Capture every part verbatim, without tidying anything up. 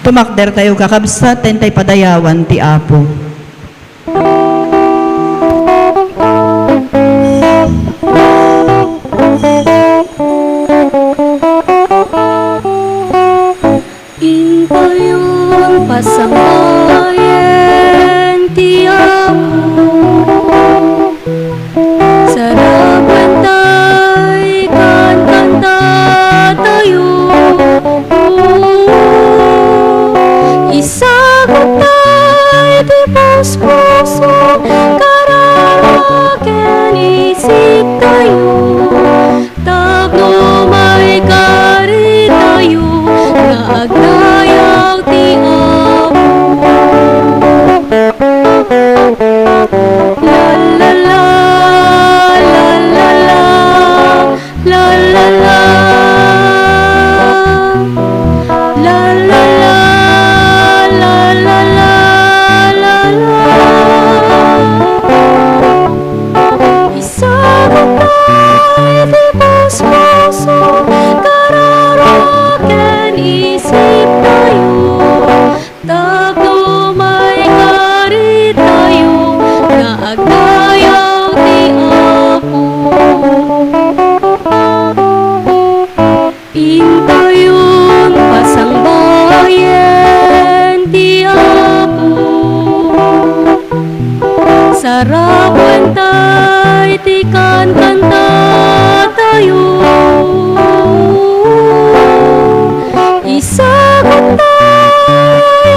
Tumakdertayo, kakabsat, ta intay padayawan ti Apo. Intayon pasambayen ti Apo. Sarabuentay kankantatayo. Isaguttay ti puspuso, kararua ken isiptayo. Tapno maikaritayo nga agdayaw ti Apo. La, la, la, la, la, la, la, la, la. La, la, la, la, la, la, la, la. Isaguttay ti puspuso, kararua ken isiptayo, tapno maikaritayo nga agdayaw ti Apo. Intayon pasangbayen ti Apo. Sarabuentay ti kankantatayo. Isaguttay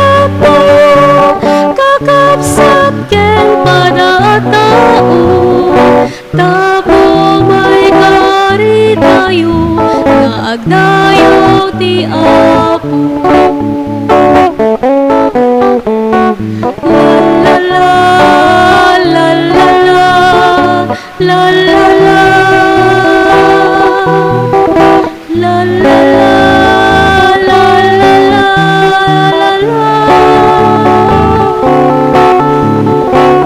a tayo, kakabsat ken pada a tao. Tapno maikaritayo nga agdayaw ti Apo. La, la, la, la, la, la, la, la, la. La, la, la, la, la, la, la, la.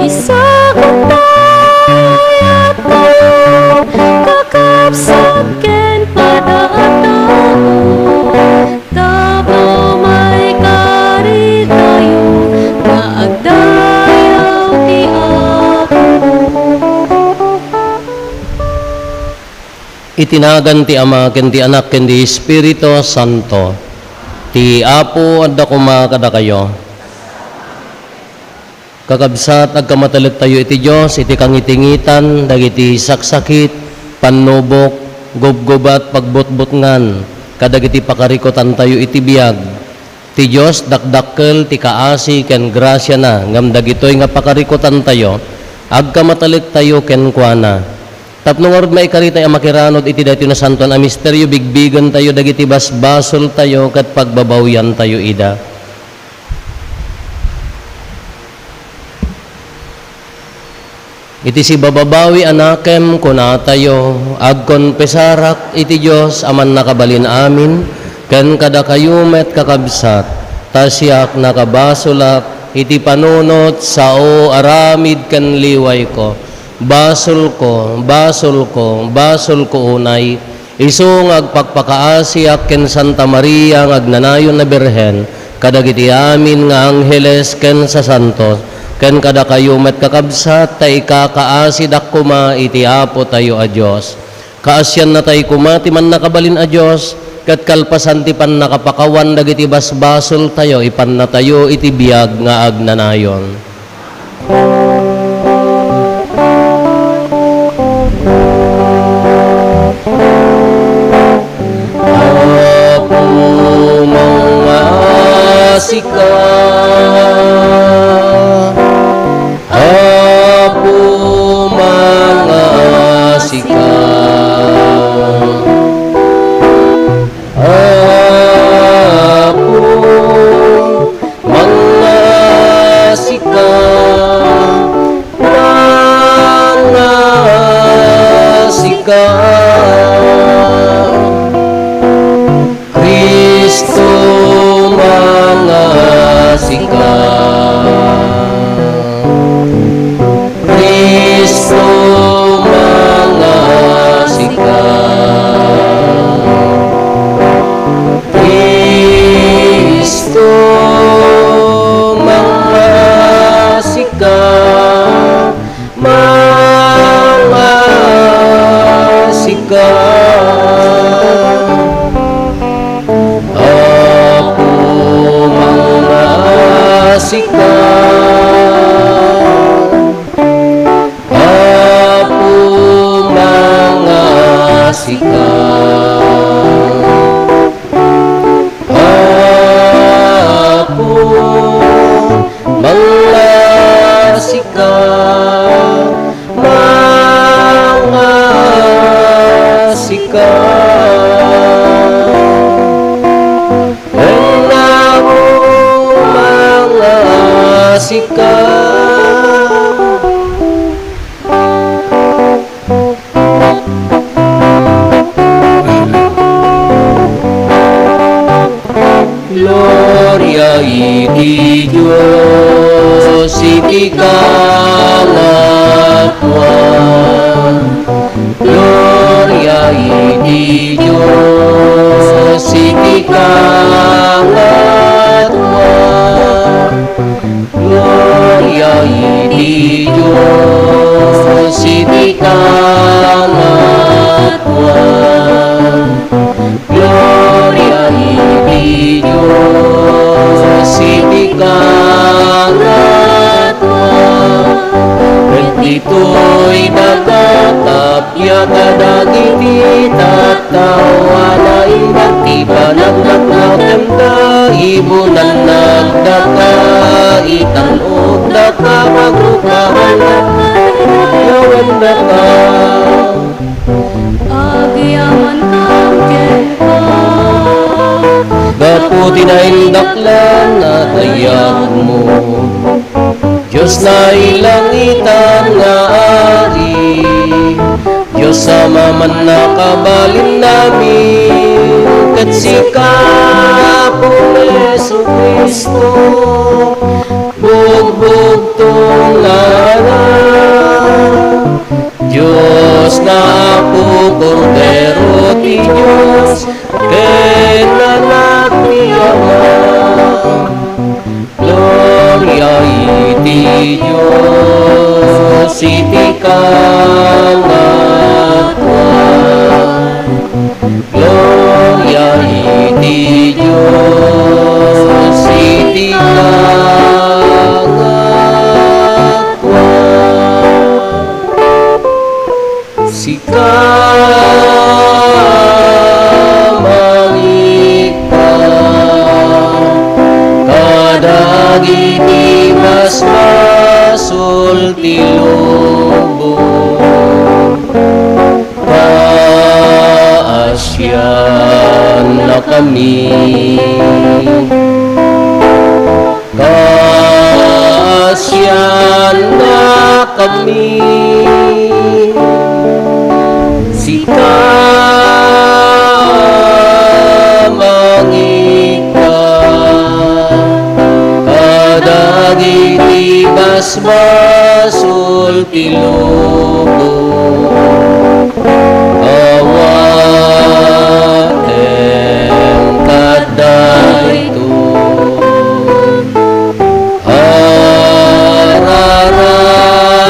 Isaguttay a tayo, kakabsat ken pada a tao, tapno maikaritayo nga agdayaw ti Apo. Iti nagan ti Ama, ken ti Anak, ken ti Espiritu Santo. Ti Apo adda koma kadakayo. Kakabsat, agkamatelektayo iti Dios iti kangitingitan dagiti saksakit, pannubok, gubgubat, pagbutbutngan, kadagiti pakarikutantayo iti biag. Ti Dios dakdakkel ti kaasi ken grasiana, ngem dagitoy nga pakarikutantayo, agkamatelektayo kenkuana. Tapno ngarud maikaritay a makiranud iti daytoy nasantoan a misterio, bigbigentayo dagiti basbasoltayo ket pagbabawiantayo ida. Iti sibababawi a nakem, kunatayo, agkonfesarak iti Dios a Mannakabalin-amin, ken kadakayo met, kakabsat, ta siak nakabasolak iti panunot, sao, aramid ken liwayko. Basolko, basolko, basolko unay. Isu nga agpakpakaasiak ken Santa Maria nga agnanayon a Birhen, kadagiti amin nga angheles ken sasantos, ken kadakayo met, kakabsat, ta ikakaasidak koma iti Apotayo a Dios. Kaasiannatay koma ti Mannakabalin a Dios, ket kalpasan ti pannakapakawan dagiti basbasoltayo, ipannatayo iti biag nga agnanayon. Apo, mangasika. Apo, mangasika. Apo, mangasika, mangasika. Cristo, mangasika. Apo, mangasika. Apo, mangasika, mangasika. Wen, Apo, mangasika. Gloria iti Dios iti kangatoan. Gloria iti Dios iti kangatoan. Gloria iti Dios iti kangatoan. Gloria iti Dios iti kangatoan. Ket ditoy daga tapno kadagiti tattao a naimbag ti panagnagnawanda, ibunan nagdaka itan ugdaka, pagrukaanna, yawendaka. Agyamankam kenka. Gapu ti naindaklan a dayagmo, Dios nailangitan nga Ari, Dios a mamannakabalinnamin, ket sika, Apo Jesu-Cristo, bugbugtong nga anak, Dios nga Apo, Kordero ti Dios, ken Anak ti Ama. Gloria iti Dios iti kangatoan. Gloria iti Dios iti kangatoan. Sika, mangikka kadagiti basbasol ti lubong. Paasiannakami. Paasiannakami. Sika, mangikka kadagiti basbasol ti lubong. Awatem kadaytoy.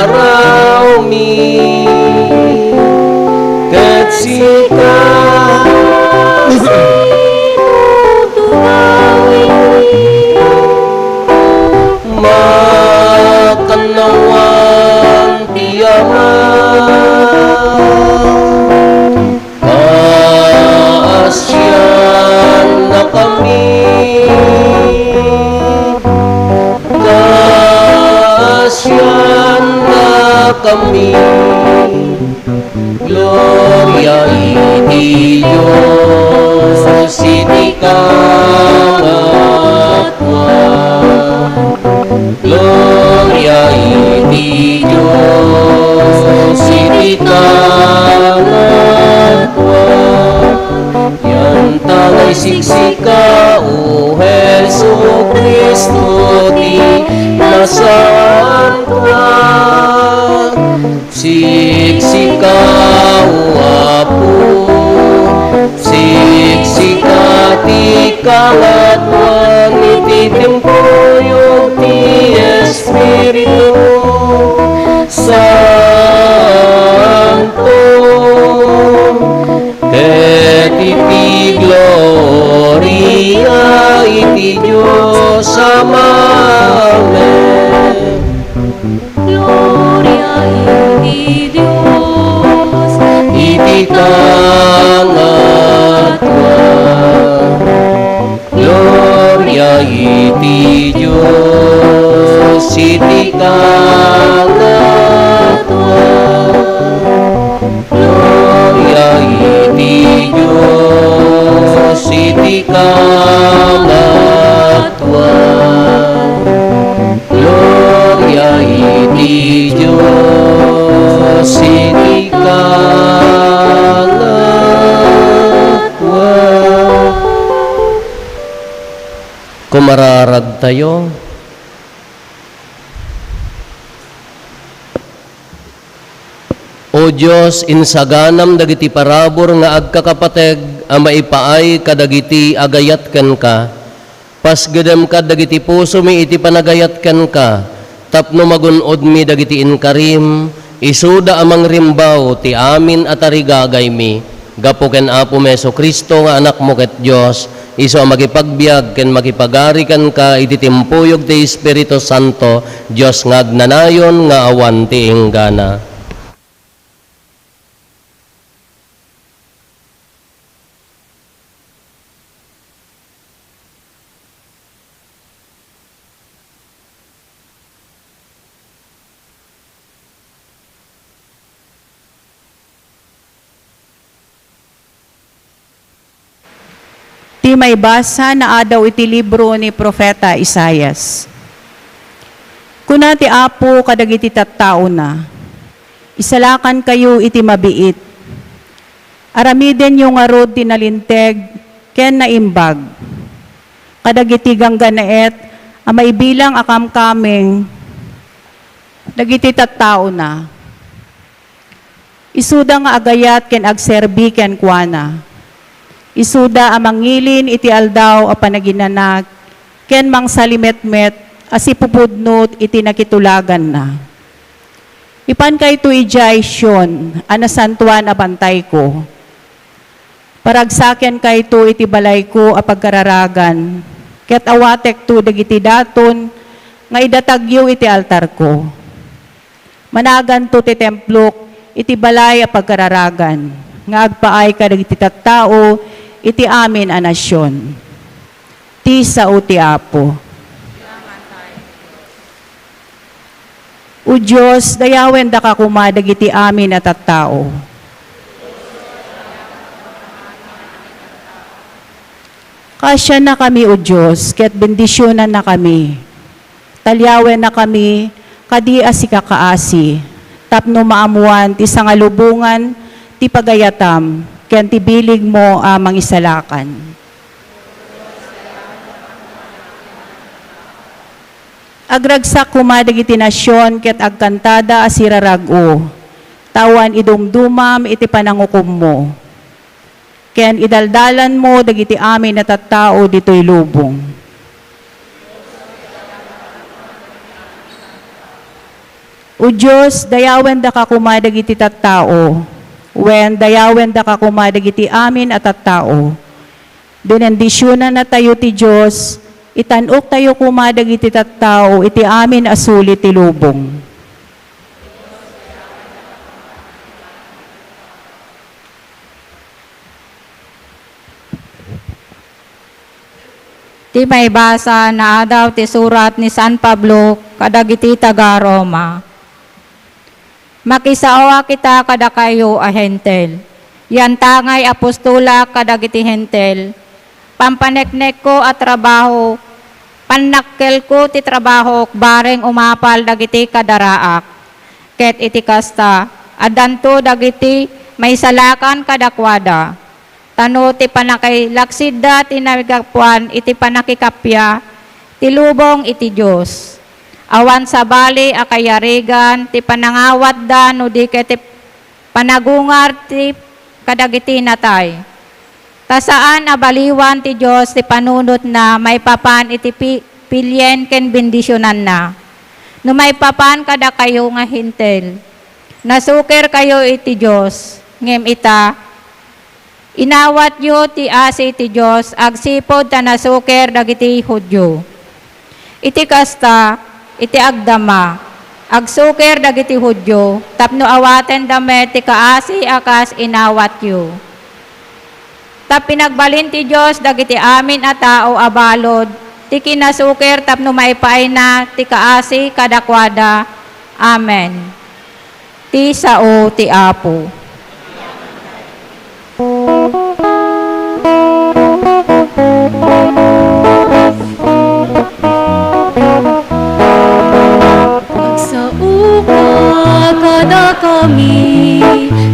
Arararawmi ket sika, sino tugawinmi? Makannawan ti Ama. Paasiannakami. Paasiannakami. Gloria iti Dios iti kangatoan. Gloria iti Dios iti kangatoan. Yanta nga isiksika, O Jesu-Cristo, ti nasantoan. Siksika, O Apo, siksika ti kangatoan iti tempoyo ti Espiritu Santo. Ket iti gloria iti Dios a Ikaw nga atua, gloria iti Dios iti ikaw nga atua. Kumararagtayo. O Dios, insaganam dagiti parabur nga agkakapateg a maipaay kadagiti agayat kenka. Pasgedem kad dagiti pusomi iti panagayat kenka, tapno magun-odmi dagiti inkarim, isuda a mangrimbaw ti amin a tarigagaymi. Gapu ken Apomi Jesu-Cristo nga Anakmo ket Dios, isu a makipagbiag ken makipagari kenka iti timpuyog ti Espiritu Santo, Dios nga agnanayon nga awan ti inggana. Ti maibasa naadaw iti libro ni Profeta Isaias. Kuna ti Apo kadagiti tattaona, "Isalakankayo iti mabiit. Aramidenyo ngarud ti nalinteg ken naimbag kadagiti ganggannaet a maibilang a kamkameng dagiti tattaona." Isuda nga agayat ken agserbi kenkuana. Isuda a mangilin iti aldaw a panaginana ken mangsalimetmet a sipupudno iti nakitulaganna. Ipankayto idiay Sion a nasantoan a bantayko. Paragsakenkayto iti balayko a pagkararagan, ket awatekto dagiti daton nga idatagyo iti altarko. Managanto ti templok iti balay a pagkararagan nga agpaay kadagiti tattao iti amin a nasion. Ti sao ti Apo. O Dios, dayawendaka koma dagiti amin a tattao. Kaasiannakami, O Dios, ket bendisionannakami. Taliawennakami kadi a sikakaasi, tapno maammoan ti sangalubongan ti pagayatam ken ti biligmo a mangisalakan. Agragsak koma dagiti nasion ket agkantada a sirarag-o, ta awan idumdumam iti panangukommo, ken idaldalanmo dagiti amin a tattao ditoy lubong. O Dios, dayawendaka koma dagiti tattao, wen dayawendaka koma dagiti amin a tattao. Benendisionannatayo ti Dios, itan-oktayo koma dagiti tattao iti amin a suli ti lubong. Ti maibasa naadaw ti surat ni San Pablo kadagiti taga-Roma. Makisaoak ita kadakayo a Hentil. Yantangay apostolak kadagiti Hentil. Pampaneknekko a trabaho, pannakkelko ti trabahok bareng umapal dagiti kadaraak. Ket iti kasta, addanto dagiti maisalakan kadakuada. Ta no ti pannakilaksidda ti naigapuan iti pannakikappia ti lubong iti Dios, awan sabali a kayarigan ti panangawatda no di ket ti panagungar ti kadagiti natay. Ta saan a baliwan ti Dios ti panunotna maipapan iti pi-, pilien ken bendisionanna. No maipapan kadakayo nga Hentil, nasukerkayo iti Dios, ngem ita, inawatyo ti asi ti Dios agsipud ta nasuker dagiti Judio. Iti kasta, iti agdama, agsuker dagiti Judio tapno awatenda met ti kaasi a kas inawatyo. Ta pinagbalin ti Dios dagiti amin a tao a balud ti kinasuker tapno maipaayna ti kaasi kadakuada. Amen. Ti sao ti Apo.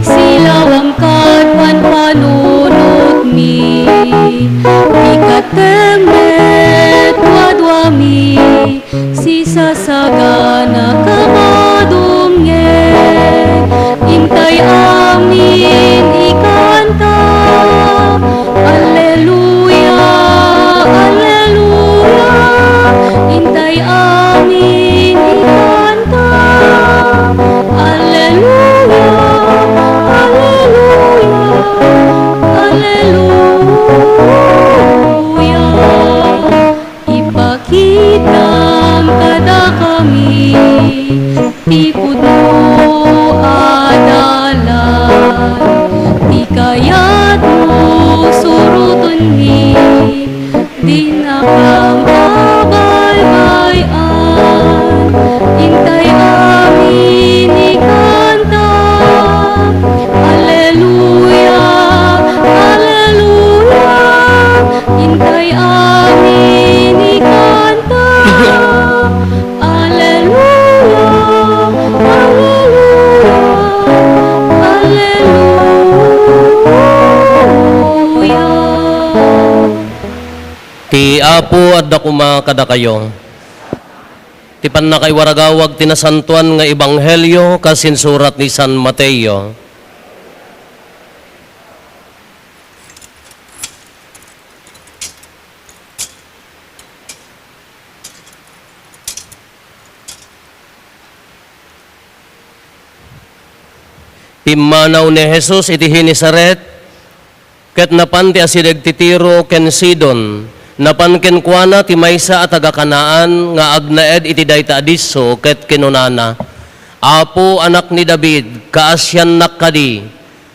Silawam kad panpanunotmi, ikateng met waduami, sisasagana ka madumngeg, intay amin ikanta. Alleluia, alleluia, intay amin ikanta. Alleluia, alleluia, alleluia. Ipakitam kadakami ti pudno a dalan, ti kayatmo surotenmi, dinakam a baybay-an, intay amin ikanta. Alleluia, alleluia, intay amin ikanta. Alleluia, alleluia, alleluia. Ti Apo adda koma kadakayo. Ti pannakaiwaragawag ti nasantoan nga ebanghelio kas insurat ni San Mateo. Pimmanaw ni Jesus iti Genesaret, ket napan ti asideg ti Tiro ken Sidon. Napan kenkuana ti maysa a taga-Canaan nga agnaed iti dayta a disso, ket kinunana, "Apo, Anak ni David, kaasiannak kadi!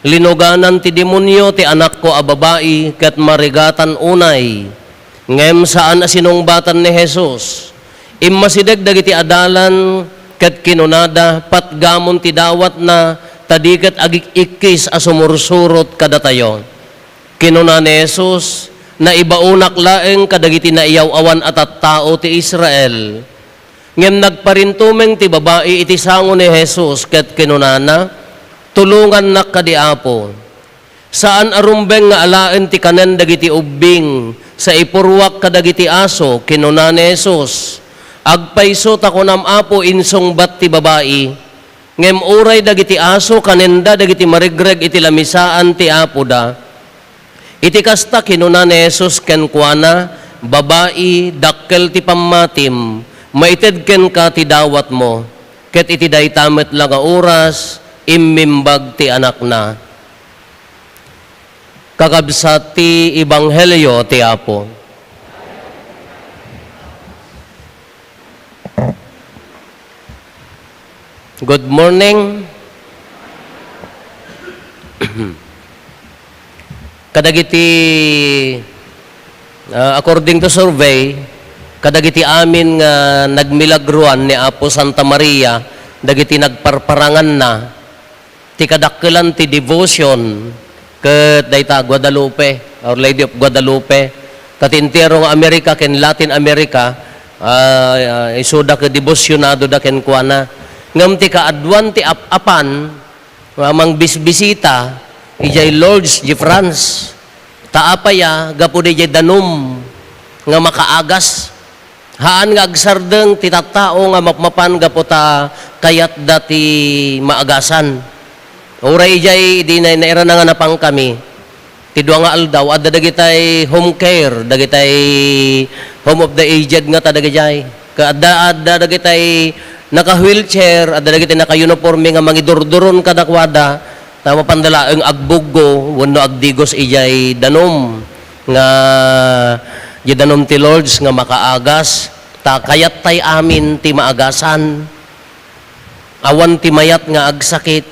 Linuganan ti demonio ti anakko a babai ket marigatan unay." Ngem saan a sinungbatan ni Jesus. Immasideg dagiti adalan ket kinunada, "Patgamon ti dawatna, ta di ket agik-ikkis a sumursurot kadatayo." Kinuna ni Jesus, "Naibaonak laeng kadagiti naiyaw-awan a tattao ti Israel." Ngem nagparintumeng ti babai iti sango ni Jesus ket kinunana, "Tulongannak kadi, Apo. Saan a rumbeng nga alaen ti kanen dagiti ubbing sa ipurruak kadagiti aso," kinuna ni Jesus. "Agpayso ta kunam, Apo," insungbat ti babai. Ngem uray dagiti aso kanenda dagiti marigreg iti lamisaan ti apoda. Iti kasta, kinuna ni Jesus kenkuana, "Babai, dakkel ti pammatim, maited kenka ti dawatmo." Ket iti dayta met la nga oras, immimbag ti anakna. Kakabsat ti ebanghelio ti Apo. Good morning. Kadagiti, ah, according to survey, kadagiti amin nga nagmilagroan ni Apo Santa Maria, dagiti nagparparanganna, ti kadakkelan ti devotion ket dayta Guadalupe, Our Lady of Guadalupe. Ta ti entero nga America ken Latin America, ah, ah, isuda ket debosionadoda kenkuana. Ngem ti kaaduan ti ap-apan nga mangbisbisita idiay Lourdes de France. Ta apay a, gapu daydiay danum nga makaagas. Haan nga agsardeng ti tattao nga mapmapan gapu ta kayatda ti maagasan. Uray idiay idi na-, nairana nga napangkami, ti dua nga aldaw, adda dagitay home care, dagitay home of the aged nga ta dagidiay. Ka-, adda, adda dagitay naka-wheelchair, adda dagitay naka-uniforme nga mangidurduron kadakuada, ta mapanda laeng agbuggo wenno agdigos idiay danum nga, idiay danum ti Lourdes nga makaagas, ta kayattay amin ti maagasan. Awan ti mayat nga agsakit.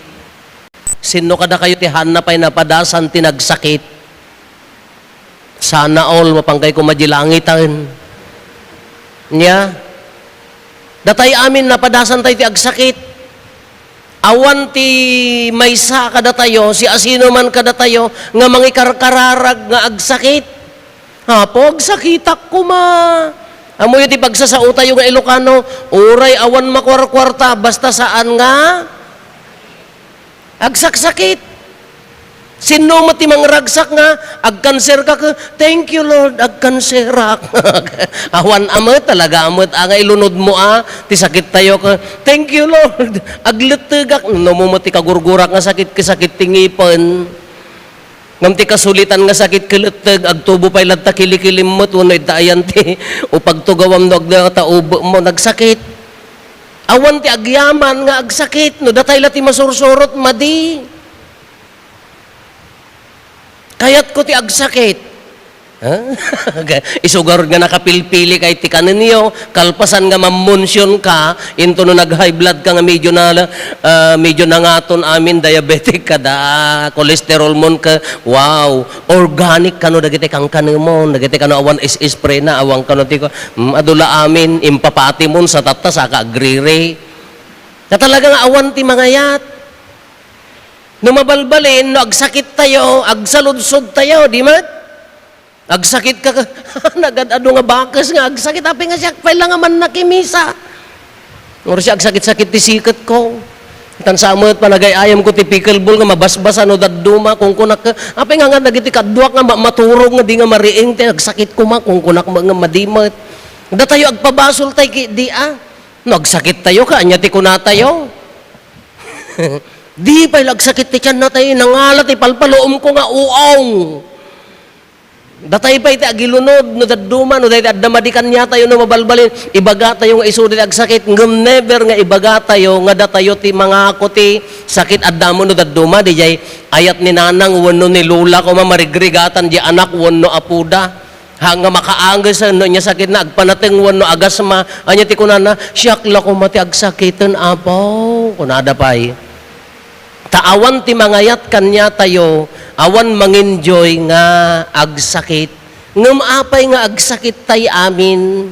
Sinno kadakayo ti haanna pay napadasan ti nagsakit? Sana all, mapanggay koma di langiten. Nia? Datay amin, napadasan tayo ti agsakit. Awan ti maysa kadatayo, siasinoman kadatayo, nga mangikarkararag nga agsakit. Apo, agsakitak koma. Ammoyo ti pagsasao tayo nga Ilocano, uray awan makuarkuarta, basta saan nga Agsaksakit. Sinno met ti mangragsak nga agkanserka ket, "Thank you, Lord, agkanserak." Awan a met, talaga a met, a nga ilunodmo a, ti sakittayo ket, "Thank you, Lord, aglettegak." No, mo met ti kagurgurak nga sakit ket sakit ti ngipen. Ngem ti kasulitan nga sakit ket letteg, agtubo pay latta kilikilim met wenno idda ayan ti upagtugawam no agda ta ubekmo, nagsakit. Awan ti agyaman nga agsakit, no datay la ti masursurot, madi. Kayatko ti agsakit. Ha? Isu garud nga nakapilpili kay ti kanenyo, kalpasan nga mammonsion ka, into no nag-high blood ka nga medyo na, ah, medyo nangaton amin, diabetic ka da, cholesterol mon ka, wow, organic kano dagiti kankanemon, dagiti kano awan is-ispray na, awan kano ti ko, mm, adu la amin, impapati mon sa tatta, saka agriri. Na talaga nga awan ti mangayat. No mabalbalin, no agsakit tayo, agsaludsod tayo, di met? Agsakit ka, nagad-adu nga bakes nga agsakit, apay nga siak pay la nga mannakimisa. Ngaro siya agsakit-sakit ti siket ko. Tan sa met panagay-ayam ko ti pickleball nga mabasbasa no dadduma, kungkunak ka, apay nga nga dagiti kaduak nga ma-, maturog nga di nga mariing, ti agsakit ko ma, kungkunak ma-, nga madimet. Datayo agpabasol tay ki, di a. No agsakit tayo ka, anya ti kunatayo? Di pay la agsakit ti tiyan na tayo, nangala ti palpaluom ko nga uong. Datay pay ti agilunod, no dadduma, no dayta adda madi kaniatayo, no mabalbalin, ibaga tayo nga isu dayta agsakit, ngem never nga ibaga tayo nga datayo ti mangako ti sakit adda mo no dadduma, di jay ayat ni nanang wenno ni lola, kuma marigrigatan di anak wenno apoda. Ha, nga makaanges, no, nya sakit na, agpanateng wenno agasma, anya ti kunana, "Siak la kuma ti agsakiten, Apo," kunada pay. Ta awan ti mangayat kaniatayo, awan mangenjoy nga agsakit. Ngem apay nga agsakit tay amin?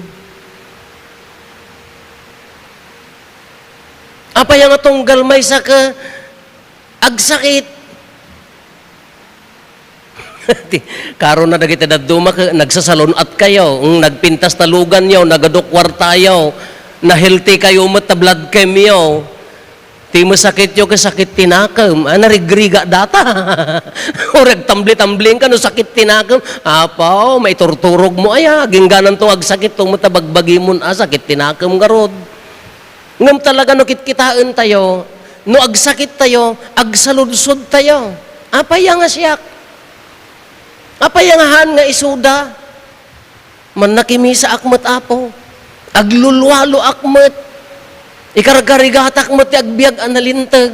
Apay nga tunggal maysa ka agsakit? Ti, karuna dagiti dadduma ket nagsasalun-at kayo, mm, nagpintas ta luganyo, nagadu kuartayo, na-healthy kayo met ta blood chemyo. Ti masakityo ket sakit ti nakem, a, narigriga data. Uray agtambli-tambling ka no sakit ti nakem. Apaw, maiturturog mo aya, agingganan to agsakit to met ta bagbagimon a sakit ti nakem garud. Ngem talaga no kitkitaentayo, no agsakit tayo, agsaludsod tayo. Apay nga siak? Apay nga haan nga isuda? Mannakimisaak met, Apo. Aglulualoak met. Ikargarigatak met ti agbiag a nalinteg.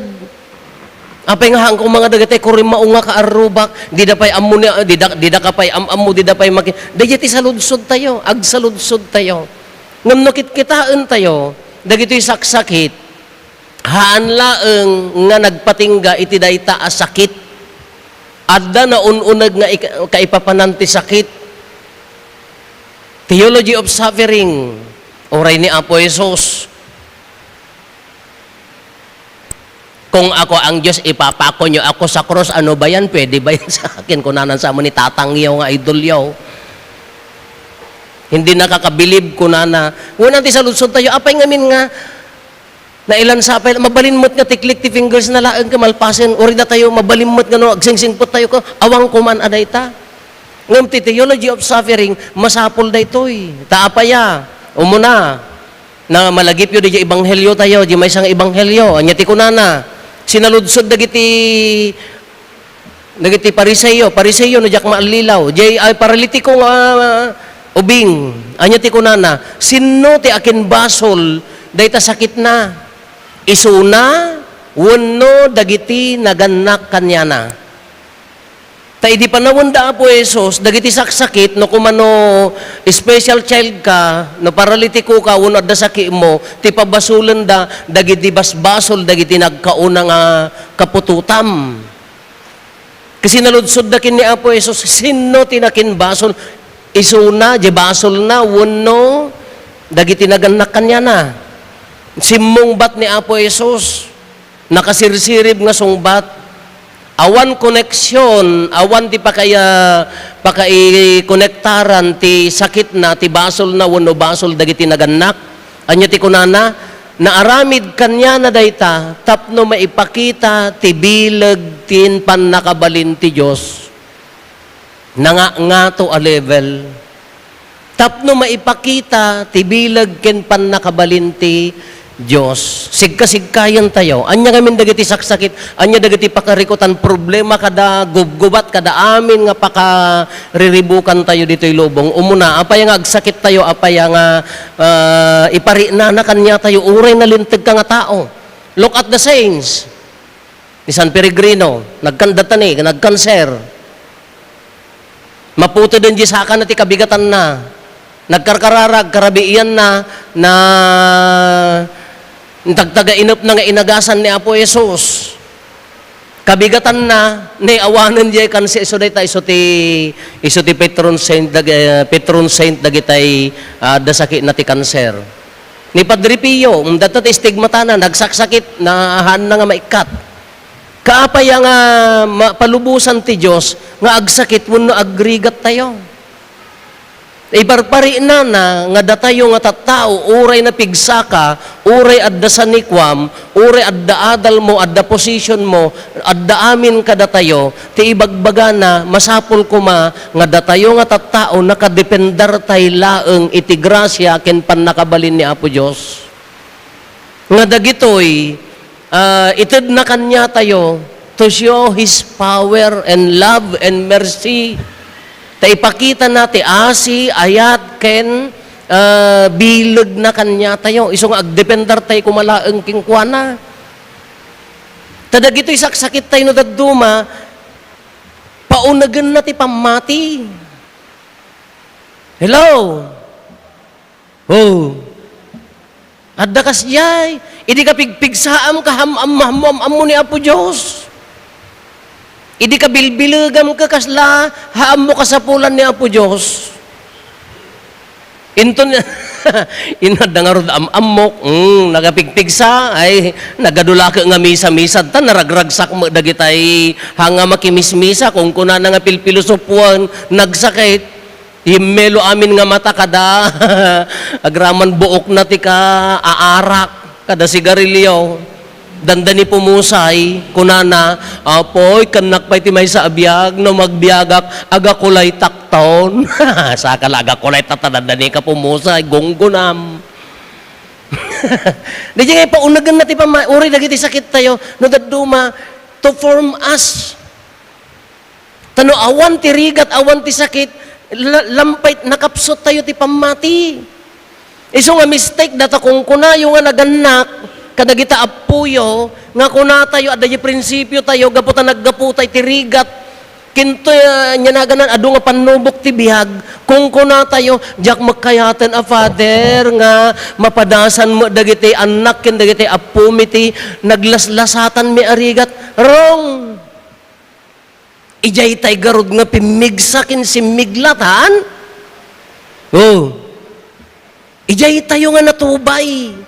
Apay nga haan ko nga dagiti kurimao nga kaarrubak, dida pay ammo ni, dida, dida ka pay am-ammo, dida pay maki-, dagiti saludsod tayo, agsaludsod tayo. Ngem no kitkitaentayo, dagitoy saksakit, haan laeng nga nagpatingga iti dayta a sakit. Adda naun-uneg nga ik-, kaipapanan ti sakit. Theology of suffering, uray ni Apo Jesus. "Kung ako ang Diyos, ipapakonyo ako sa krus, ano ba yan? Pwede ba yan sa akin?" Kunana sa amo ni tatangyo nga idolyo. Hindi nakakabilib, kunana. Wen ti saludsod tayo, apay ngamin nga nailansa pay, mabalin met nga ti click ti fingers na laeng ka malpasen, uray datayo, mabalin met nga no agsingsingpet tayo ka, awan ko man a dayta. Ngem ti theology of suffering, masapul daytoy. Ta apaya, umuna, na malagipyo di ebanghelyo tayo, di maysa nga ebanghelyo. Anya ti kunana, sinaludsod dagiti, dagiti Pariseo, Pariseo no diak maallilaw. Jay, ay, paralitiko nga ubing. Anya ti kunana, sinno ti akinbasol dayta sakitna? Isuna wenno dagiti nagannak kaniana? Ta idi panawen da Apo Jesus, dagiti saksakit, no kumano special child ka, no paralitiko ka, wenno adda sakitmo, ti pabasolenda, dagiti basbasol, dagiti nagkauna nga kaputotam. Kasi naludsodda ken ni Apo Jesus, sinno ti nakinbasol? Isuna, di basolna, wenno dagiti nagannak kaniana? Simmungbat ni Apo Jesus. Nakasirsirib nga sungbat. Awan koneksyon, awan ti pakaya-, pakaikonektaran ti sakitna, ti basolna, wenno basol dagiti nagannak. Anya ti kunana? Naaramid kaniana dayta tapno maipakita ti bileg ken pannakabalin ti Dios. Nangangato a level. Tapno maipakita ti bileg ken pannakabalin ti Dios. Sigkasigkayan tayo. Ania ngamin dagiti saksakit, ania dagiti pakarikutan, problema kada gubgubat, kada amin nga pakariribukan tayo ditoy lubong. Umuna, apay nga agsakit tayo, apay nga, ah, iparinana kaniana tayo, uray nalinteg ka nga tao. Look at the saints. Ni San Peregrino, nagkan-, data ni, nagkanser. Maputeden di sakana ti kabigatanna. Nagkarkararag, karabiianna, na tagtagainepna nga inagasan ni Apo Jesus. Kabigatanna, ni awanen diay kanser, isu dayta, isu ti, isu ti patron saint dag-, eh, patron saint dagitay, ah, adda sakitna ti kanser. Ni Padre Pio, mm, dayta ti stigmatana, nagsaksakit, na haanna nga maikkat. Kaapay a nga ma-, palubosan ti Dios nga agsakit wenno agrigat tayo? Iparparinana nga datayo nga tattao, uray napigsaka, uray adda sanikuam, uray adda adalmo, adda positionmo, adda amin kadatayo, ti ibagbagana, masapul koma nga datayo nga tattao, nakadependartay laeng iti grasia ken pannakabalin ni Apo Dios. Nga dagitoy, ah, itedna kaniatayo to show His power and love and mercy. Ta ipakitana ti asi, ayat, ken, ah, bilegna kaniatayo. Isu nga agdependartay koma laeng kenkuana. Ta dagitoy saksakittayo no dadduma, paunegenna ti pammati. Hello? Oh. Adda kasdiay. Idi kapigpigsaam, kaam-am-, am-, am-, ammo ni Apo Dios. Idi kabilbilegam, ka kasla, haammo kasapulan ni Apo Dios. Inton, inadda ngarud am-ammok, mm, nagapigpigsa, ay, nagadulake nga misa-misa, ta naragragsak met dagitay, hanga makimismisa, kunkunana nga pilpilosopuan, nagsakit. Yimmelo amin nga mata kada agraman buokna ti kaarak, kada sigarilio. Dandani pumusay, kunana, "Apoy, kennak pay ti maysa a biag, no magbiagak, agakulaytakton." Saka la, agakulaytak ta dandani ka pumusay, gunggunam. Di nga paunegenna ti pamma-, uray dagiti sakittayo, no dadduma, to form us. Ta no awan ti rigat, awan ti sakit, la-, lampay, nakapsuttayo ti pammati. Isu nga mistake, data kunkunayo nga nagannak kadagita appoyo, nga kunatayo, adda diay prinsipiotayo, gapu ta naggaputayo iti rigat. Kinto, ah, nia naganan, adu nga pannubok ti biag. Kunkunatayo, "Diak met kayaten a, Father, nga mapadasan met dagiti annak ken dagiti appomi ti naglaslasatanmi a rigat." Wrong! Idiay tay garud nga pimmigsa ken simmiglatan? Oh. Idiay tayo nga natubay.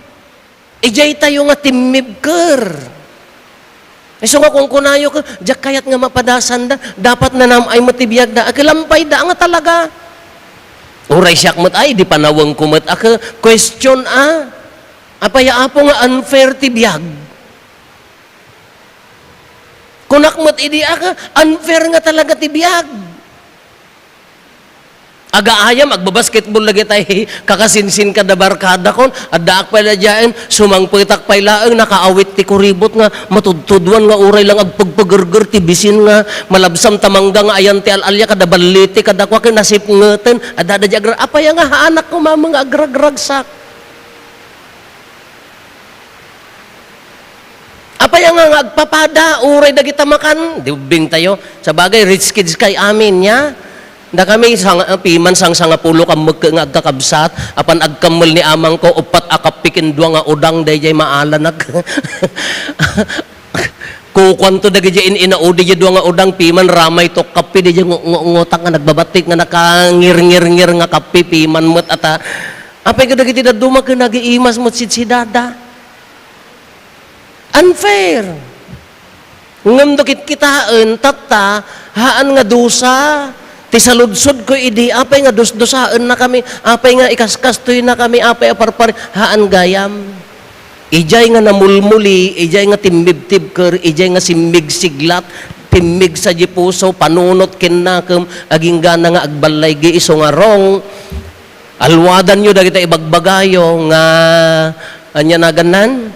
Idiay tayo nga timmibker. Isu nga kunkunayo, ka, "Diak kayat nga mapadasanda, dapat nanam-ay met ti biagda." Akilampayda nga talaga. Uray siak met ay, di panawengko met, aka, question, ah. Apay, Apo, nga unfair ti biag? Kunak met idi, aka, unfair nga talaga ti biag. Agaayam, agbabasketball dagitay kakasinsin kada barkadakon, addaak pay la diaen, sumangpetak pay laeng, nakaawit ti kuribot nga matudtuduan nga uray lang agpagpagerger ti bisin nga malabsam ta mangga nga ayan ti al-alia kada balliti, kada kua ken nasipngeten, adda, adda diay agra-, apay nga haanak koma nga agragragsak. Apay nga, nga agpapada, uray dagita makan, di ubbing tayo. Sabagay, rich kids kay amin, ya. Dakami, sang-, piman sang sangapulo ka mekke nga agkakabsat, apan agkammel ni amangko, uppat a kapi ken dua nga udang, daydiay maalanak. Kukuanto dagiti in-inaudi, diay dua nga udang, piman ramay to kapi, diay ngu-, ngu-, ngutak nga nagbabatik nga nakangirngirngir nga kapi, piman met ata. Apay kadagiti dadduma ken nagiimas met sidsidada. Unfair. Ngem no kitkitaen, tatta, haan nga dusa ti saludsodko idi, apay nga dusdusaennakami, apay nga ikaskastoynakami, apay a parpari, haan gayam. Idiay nga namulmuli, idiay nga timmibtibker, idiay nga simmigsiglat, timmigsa di puso, panunot ken nakem, aginggana nga agballaygi isu nga wrong. Alwadanyo dagiti ibagbagayo nga, ania nagannan?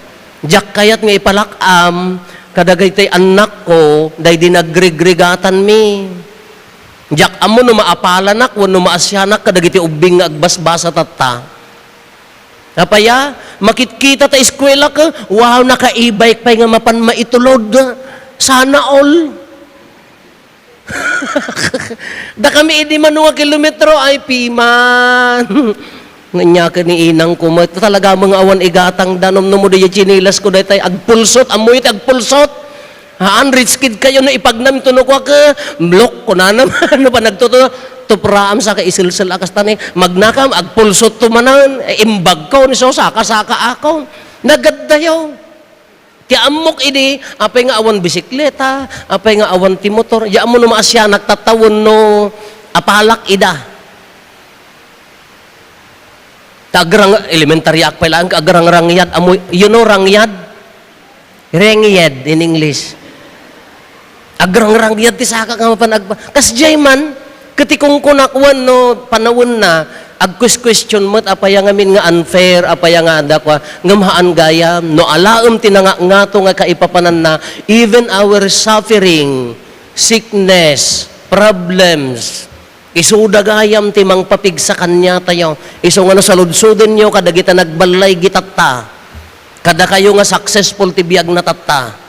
Diak kayat nga ipalak-am kadagiti annakko daydi nagrigrigatanmi. Diak ammo no maapalanak wenno maasianak kadagiti ubbing nga agbasbasa tatta. Apay a, makitkita ta eskuela ka, wow, nakaibay pay nga mapan maitulod. Sana all. Dakami idi mano nga kilometro, ay piman. Nga niya ken ni inang ko, "Ma, talaga mga awan igatang danom no mo di tsinelas ko daytay agpulsot, ammoyo ti agpulsot." Haan, rich kid kayo no ipagnam to no kuak, eh, blok, kunana man, no panagtutudo, tupraam saka iselsel a kasta ni, magnakam, agpulsot to manan, eh, imbag ko, ni so, saka, saka ako. Nagaddayo. Ti ammok idi, apay nga awan bisikleta, apay nga awan ti motor, ya mo no maasianak tatta wenno apalak ida. Ta agrang-, elementary ak pay laeng, agrangrangyad, amo, you know rangyad? Rengyed in English. Agrangrangyad ti saka nga mapan agpa-, kasdiay man, ket ti kunkunak wenno panawenna, agquest-question met, apay a ngamin nga unfair, apay a nga adda kua, ngem haan gayam, no alaem ti nangatngato nga kaipapananna, even our suffering, sickness, problems, isuda gayam ti mangpapigsa kaniatayo. Isu nga no saludsodenyo kadagiti nagballaygi tatta, kadakayo nga successful ti biagna tatta.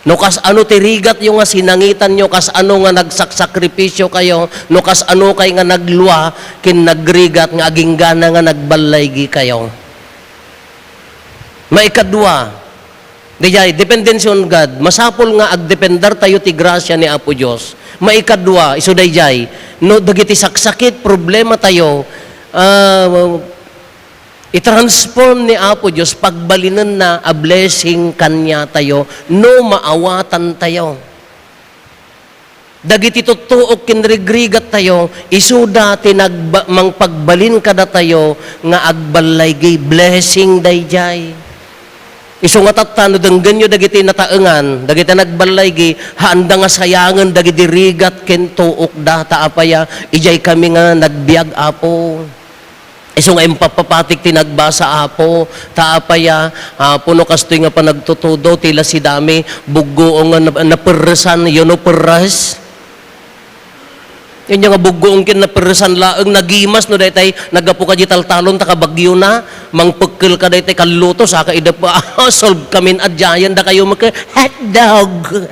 No kas-ano ti rigatyo nga sinangitanyo, kas-ano nga nagsaksakripisyo kayo, no kas-ano kay nga naglua ken nagrigat nga aginggana nga nagballaygi kayo. Maikadua, dayjay, dependency on God. Masapul nga agdependar tayo ti grasia ni Apo Dios. Maikadua, isu dayjay, no dagiti saksakit, problema tayo, ah, i-transform ni Apo Dios, pagbalinenna a blessing kaniatayo no maawatantayo. Dagiti tuttuok ken rigrigattayo, isuda ti nagba-, mangpagbalin kadatayo nga agballaygi, blessing dayjay. Isu nga tatta, no denggenyo dagiti nataengan, dagiti nagballaygi, haanda nga sayangen dagiti rigat ken tuokda, ta apay a, idiay kami nga nagbiag, Apo. Isu nga impapapatik ti nagbasa, Apo, ta apay a, Apo, no kastoy nga panagtutudo, ti la si Dami, buggoong nga nap-, naperresan, you know, perres? Ania nga buggoong ken naperresan laeng, nagimas no daytay naggapu ka di taltalon ta kabagyona, mangpekkel ka daytay kalluto, saka ida pa, solve kamin a giant, dakayo met ket hotdog.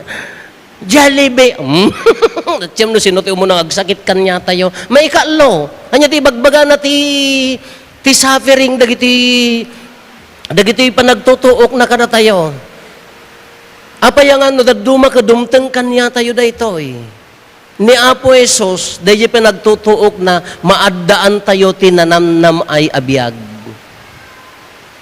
Jollibee. Mm. Atsem no sino ti umuna nga agsakit kaniatayo. Maikatlo, ania ti ibagbagana ti, ti suffering dagiti, dagiti panagtutuokna kadatayo? Apay a nga no dadduma ket dumteng kaniatayo daytoy. Ni Apo Jesus, daydi panagtutuokna, maaddaantayo ti nanamnam-ay a biag.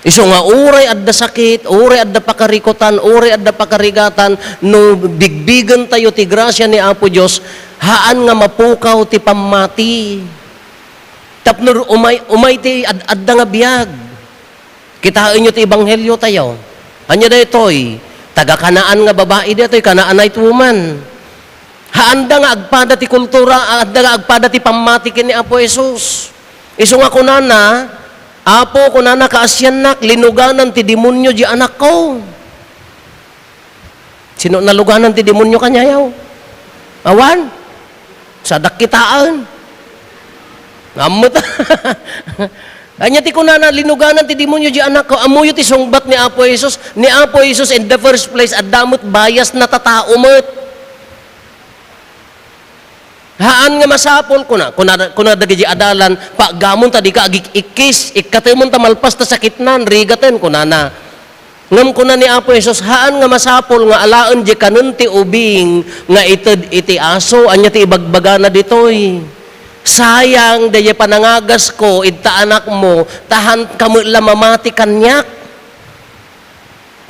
Isu nga uray adda sakit, uray adda pakarikutan, uray adda pakarigatan, no bigbigentayo ti grasia ni Apo Dios, haan nga mapukaw ti pammati. Tapno umay, umay ti ad-adda nga biag. Kitaenyo ti ebangheliotayo. Ania daytoy? Taga Canaan nga babai daytoy, Canaanite woman. Haanda nga agpada ti kultura, haanda nga agpada ti pammati ken ni Apo Jesus. Isu nga kunana, "Apo," kunana, "kaasiannak, linuganan ti demonio di anakko." Sino naluganan ti demonio kaniayo? Awan? Sadak kitaen. Ammo ta. Ania ti kunana, "Linuganan ti demonio di anakko." Ammoyo ti sungbat ni Apo Jesus. Ni Apo Jesus, in the first place, adda met bias na tatao met. Haan nga masapul, kuna, kuna, kuna dagiti adalan, "Paggamon ta dika agik-ikkis, ikkatemon ta malpas ta sakitnan, rigaten," kunana. Ngem kuna ni Apo Jesus, "Haan nga masapul nga alaen di kanen ti ubing nga ited iti aso." Ania ti ibagbagana ditoy? Sayang, daydi panangagasko ita anakmo, ta haan ka met la mamati kaniak.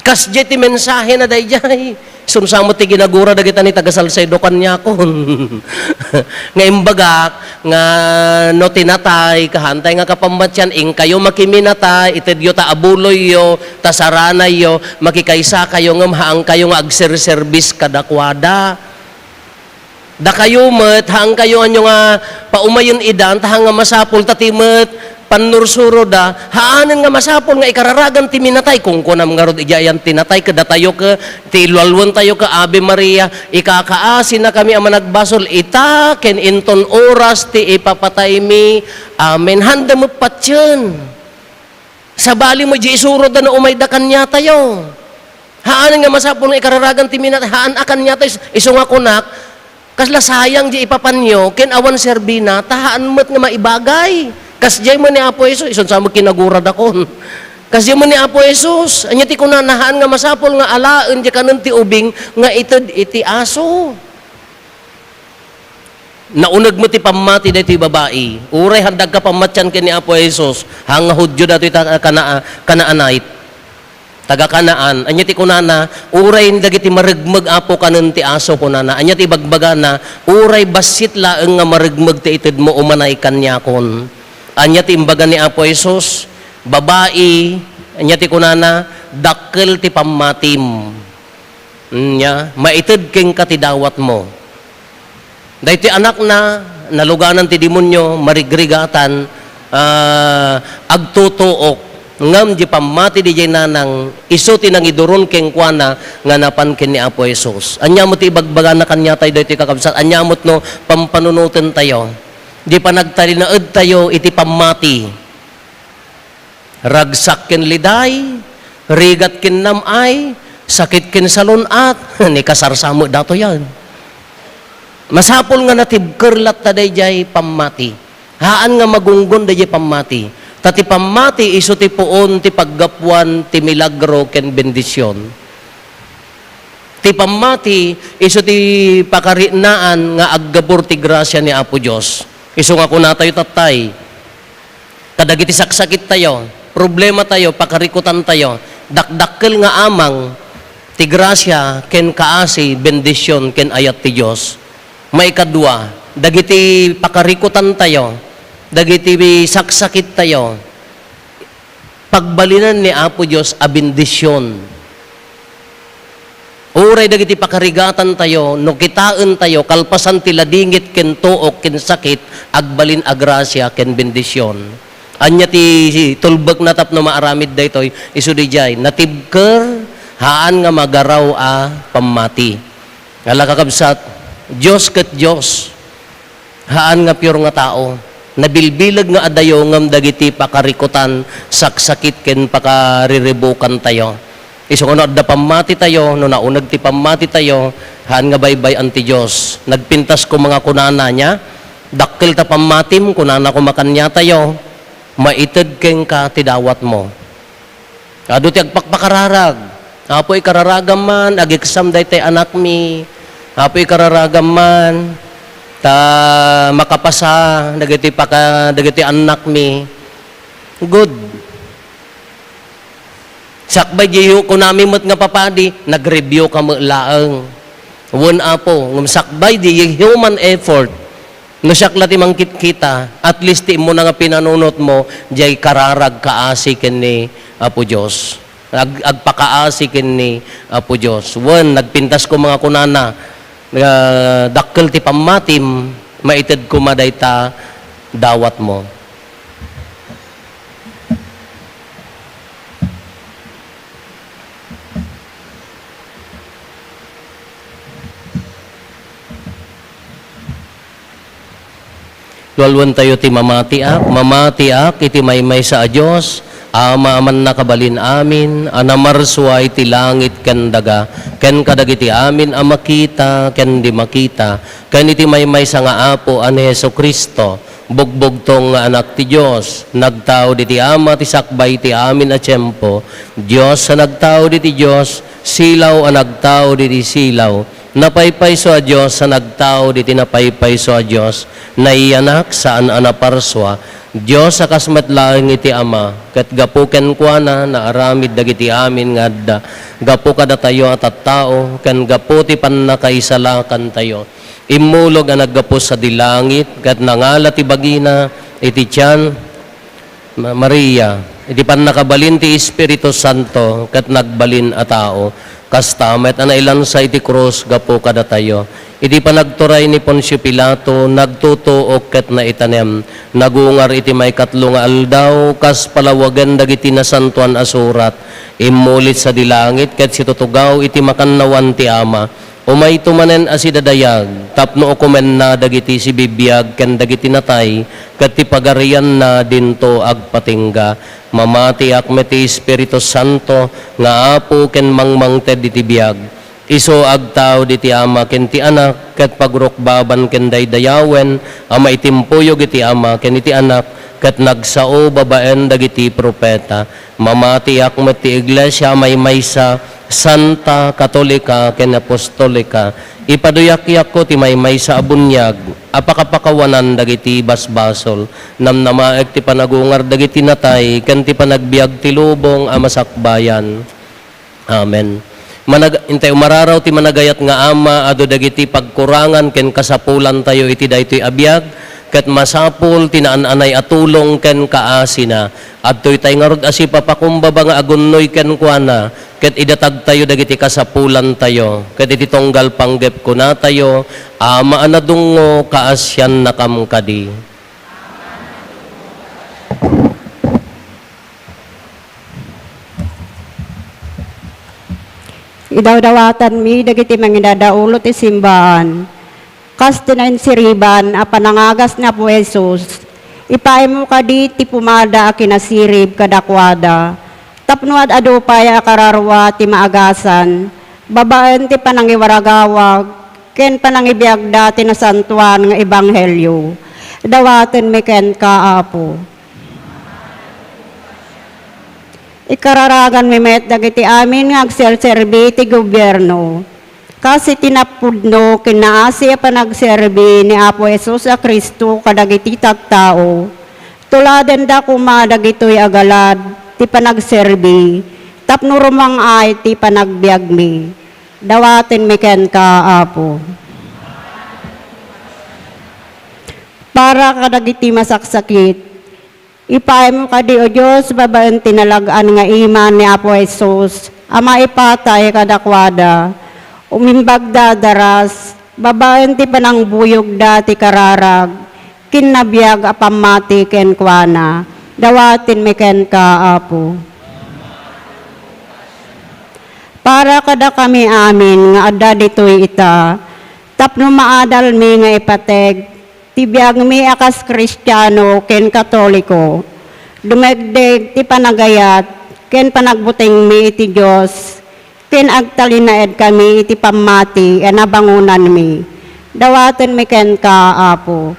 Kasdiay ti mensahena daydiay. Isun sa met ti ginagura dagita ni taga Salcedo kaniakon. Nga imbagak nga no ti natay, kahaantay nga kapammatian, inkayo makiminatay, itedyo ta abuloyyo, ta saranayyo, makikaysakayo, ngem haankayo nga agserserbis kadakuada. Dakayo met, haankayo anyo nga paumayen idan, ta haan nga masapul, ta ti met pannursuroda, haanen nga masapul nga ikararagan ti minatay. Kunkunam ngarud idiay ayan ti natay, kadatayo ke, ti ilualuentayo ke, Ave Maria, ikakaasinakami a managbasol, ita ken inton oras ti ipapataymi. Amen. Haanda met patien. Sabali met di isurotda no umayda kaniatayo. Haanen nga masapul nga ikararagan ti minat-, haan a kaniatayo. Is-, isu nga kunak, kasla sayang di ipapanyo, ken awan serbina, ta haan met nga maibagay. Kasdiay met ni Apo Jesus, isun sa met kinaguradakon. Kasdiay met ni Apo Jesus, ania ti kunana, haan nga masapul nga alaen di kanen ti ubing nga ited iti aso. Nauneg met ti pammati daytoy babai. Uray haanda agkapammatian ken ni Apo Jesus, haan nga Judio datoy ta-, Canaa-, Canaanite. Taga Canaan. Ania ti kunana? Uray dagiti maregmeg, Apo, kanen ti aso, kunana. Ania ti ibagbagana? Uray bassit laeng nga maregmeg ti itedmo, umanay kaniakon. Ania ti imbaga ni Apo Jesus? Babai, ania ti kunana? Dakkel ti pammatim. Nia, maited kenka ti dawatmo. Daytoy anakna, naluganan ti demonio, marigrigatan, ah, agtutuok, ngem di pammati diay nanang, isu ti nangiduron kenkuana nga napan ken ni Apo Jesus. Ania met ti ibagbagana kaniatayo daytoy, kakabsat? Ania met no pampanunotentayo? Di panagtalinaedtayo iti pammati. Ragsak ken liday, rigat ken nam-ay, sakit ken salun-at, ni kasarsa met datoyen. Masapul nga natibker latta daydiay pammati. Haan nga magunggon daydiay pammati. Ta ti pammati isu ti puon ti paggapuan ti milagro ken bendision. Ti pammati isu ti pakarinaan nga aggapu ti grasia ni Apo Dios. Isu nga kunatayo tattay, kadagiti saksakittayo, problematayo, pakarikutantayo, dakdakkel nga amang ti grasia ken kaasi, bendision ken ayat ti Dios. Maikadua, dagiti pakarikutantayo, dagiti saksakittayo, pagbalinan ni Apo Dios a bendision. Uray dagiti pakarigatantayo, no kitaentayo, kalpasan ti ladingit ken tuok ken sakit, agbalin a grasia ken bendision. Ania ti tulbekna tapno maaramid daytoy? Isu didiay, natibker, haan nga magaraw a pammati. Ala, kakabsat, Dios ket Dios. Haan nga pior nga tao. Nabilbileg nga adayo ngem dagiti pakarikutan, saksakit ken pakariribukantayo. Isu nga no adda pammatitayo, no nauneg ti pammatitayo, haan nga baybay-an ti Dios. Nagpintas koma nga kunana, nia, "Dakkel ta pammatim," kunana koma kaniatayo, "Maited kenka ti dawatmo." Adu ti agpakpakararag. Apo, ikararagam man, ag-exam daytoy anakmi. Apo, ikararagam man, ta makapasa dagiti paka-, dagiti annakmi. Good. Sakbay di hu-, kunami met nga papadi, nag-review ka met laeng. Wen, Apo, ngem sakbay di human effort, no siak la ti mangkitkita, at least ti immuna nga pinanunotmo, diay kararag kaasi ken ni Apo Dios. Ag-, agpakaasi ken ni Apo Dios. Wen, nagpintas koma nga kunana, nga dakkel ti pammatim, maited koma dayta dawatmo. Lualuentayo ti mamatiak. Mamatiak iti maymaysa a Dios, Ama a mannakabalin amin, a namarsua iti langit ken daga, ken kadagiti amin a makita ken di makita, ken iti maymaysa nga Apo a ni Jesu-Cristo, bugbugtong nga Anak ti Dios, nagtaud iti Ama ti sakbay iti amin a tiempo, Dios a nagtaud iti Dios, silaw a nagtaud iti silaw, napaypayso a Dios a nagtaud iti napaypayso a Dios, naiyanak, saan a naparsua, Dios a kas met laeng iti Ama, ket gapu kenkuana, naaramid dagiti amin nga adda, gapu kadatayo a tattao, ken gapu ti pannakaisalakantayo. Immulog a naggapu sadi langit, ket nangala ti bagina iti tian Ma-, Maria, iti pannakabalin ti Espiritu Santo, ket nagbalin a tao. Kasta met a nailansa iti krus gapu kadatayo. Iti panagturay ni Poncio Pilato, nagtutuok ket naitanem. Nagungar iti maikatlo nga aldaw, kas palawagen dagiti Nasantoan a Surat. Immulit sadi langit ket situtugaw iti makannawan ti Ama. Umayto manen a sidadayag, tapno ukomenna dagiti sibibiag ken dagiti natay, ket ti pagarianna dinto agpatingga. Mamatiak met ti Espiritu Santo nga Apo ken mangmangted iti biag. Isu agtaud iti Ama ken ti Anak, ket pagrukbaban ken daydayawen a maitimpuyog iti Ama ken iti Anak, ket nagsao babaen dagiti profeta. Mamatiak met ti Iglesia a maymaysa, santa, katolika, ken apostolika. Ipaduyakyakko ti maymaysa a buniag a pakapakawanan dagiti basbasol. Namnamaek ti panagungar dagiti natay ken ti panagbiag ti lubong a masakbayan. Amen. Manag-, intay umararaw ti managayat nga Ama, adu dagiti pagkurangan ken kasapulantayo iti daytoy a biag, ket masapul ti naan-anay a tulong ken kaasina. Adtoy tay ngarud a sipapakumbaba nga agunnoy kenkuana, ket idatagtayo dagiti kasapulantayo, ket iti tunggal panggep kunatayo, Ama a nadungngo, kaasiannakam kadi. Idawdawatanmi dagiti mangidadaolo ti simbaan. Kas ti nainsiriban a panangagas ni Apo Jesus, ipaaymo kadi ti pomada a kinasirib kadakuada, tapno ad-adu pay a kararua ti maagasan, babaen ti panangiwaragawag ken panangibiagda ti nasantoan nga ebanghelio. Dawatenmi kenka, Apo. Ikararaganmi met dagiti amin nga agserserbi iti gobierno. Kas iti napudno ken naasi a panagserbi ni Apo Jesus a Cristo kadagiti tattao, tuladenda koma dagitoy a galad ti panagserbi tapno rumang-ay ti panagbiagmi. Dawatenmi kenka, Apo. Para kadagiti masaksakit, ipaaymo kadi, O Dios, babaen ti nalag-an nga iman ni Apo Jesus a maipatay kadakuada. Umimbagda a daras, babaen ti panangbuyogda ti kararag, ken nabiag a pammati kenkuana. Dawatenmi kenka, Apo. Para kadakami amin nga adda ditoy ita, tapno maadalmi nga ipateg ti biagmi a kas Kristiano ken Katoliko, dumegdeg ti panagayat ken panagbutengmi iti Dios, ken agtalinaedkami iti pammati a nabangonanmi. Dawatenmi kenka, Apo.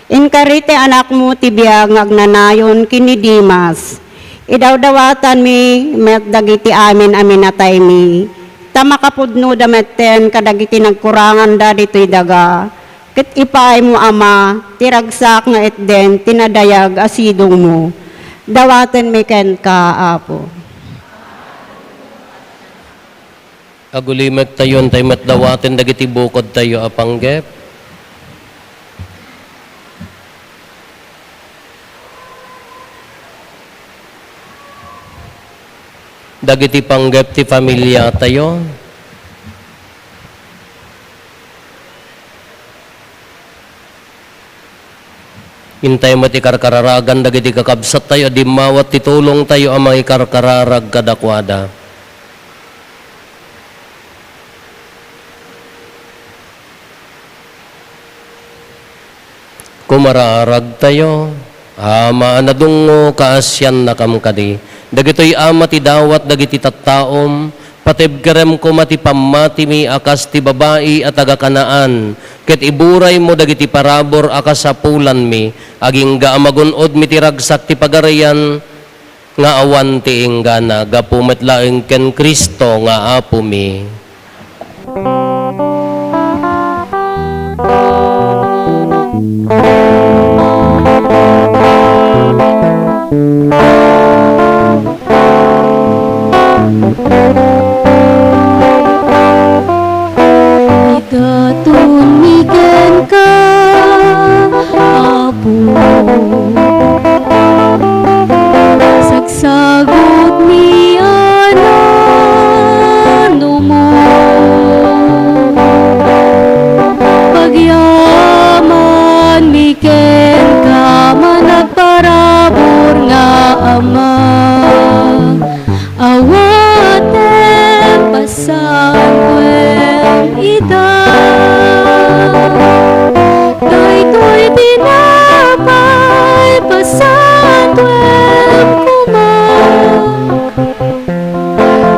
Inkari ti Anakmo ti biag nga agnanayon ken ni Demas. Idawdawatanmi met dagiti amin a minataymi, ta makapudnoda metten kadagiti nagkuranganda ditoy daga, ket ipaaymo, Ama, ti ragsak nga itden ti nadayag a sidongmo. Dawatenmi kenka, Apo. Agulimektayo, intay met dawaten dagiti bukodtayo a panggep. Dagiti panggep ti familiatayo. Intay met ikarkararagan dagiti kakabsattayo a dimmawat ti tulongtayo a mangikarkararag kadakuada. Kumararagtayo, Ama a nadungngo, kaasiannakam kadi. Dagitoy, Ama, ti dawat dagiti tattaom, patibkerem koma ti pammatimi a kas ti babai a taga-Canaan, ket iburaymo dagiti parabur a kasapulanmi, agingga a magun-odmi ti ragsak ti Pagarian nga awan ti inggana, gapu met laeng ken Cristo nga Apomi. Kenka, managparabur nga Ama, awatem pasantuem ida. Daytoy tinapay, pasantuem koma.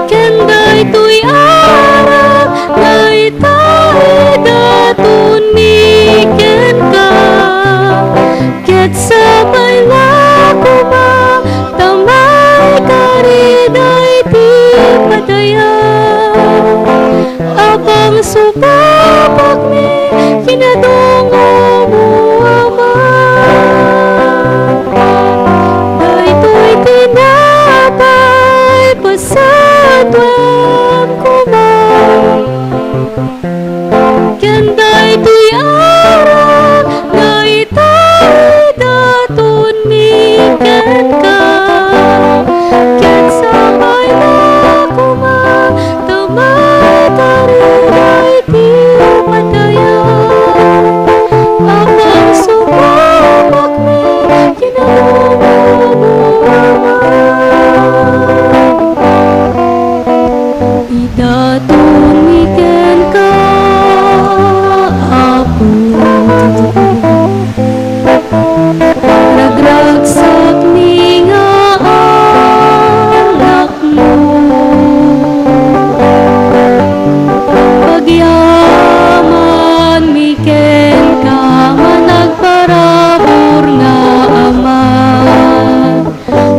Ken daytoy arak nga ita idatonmi kenka, ket sapay la koma ta maikari daydi padayak. Apang supapakmi, kinadungomo, Ama. Daytoy tinapay, pasantuem koma. Ken daytoy arak nga ita idatonmi kenka, ket sapay la koma ta maikari daydi padayak. Apang supapakmi, kinadungomo, Ama. Idatonmi kenka, Apo. Ragragsakmi nga anakmo. Agyamanmi kenka, managparabur nga Ama.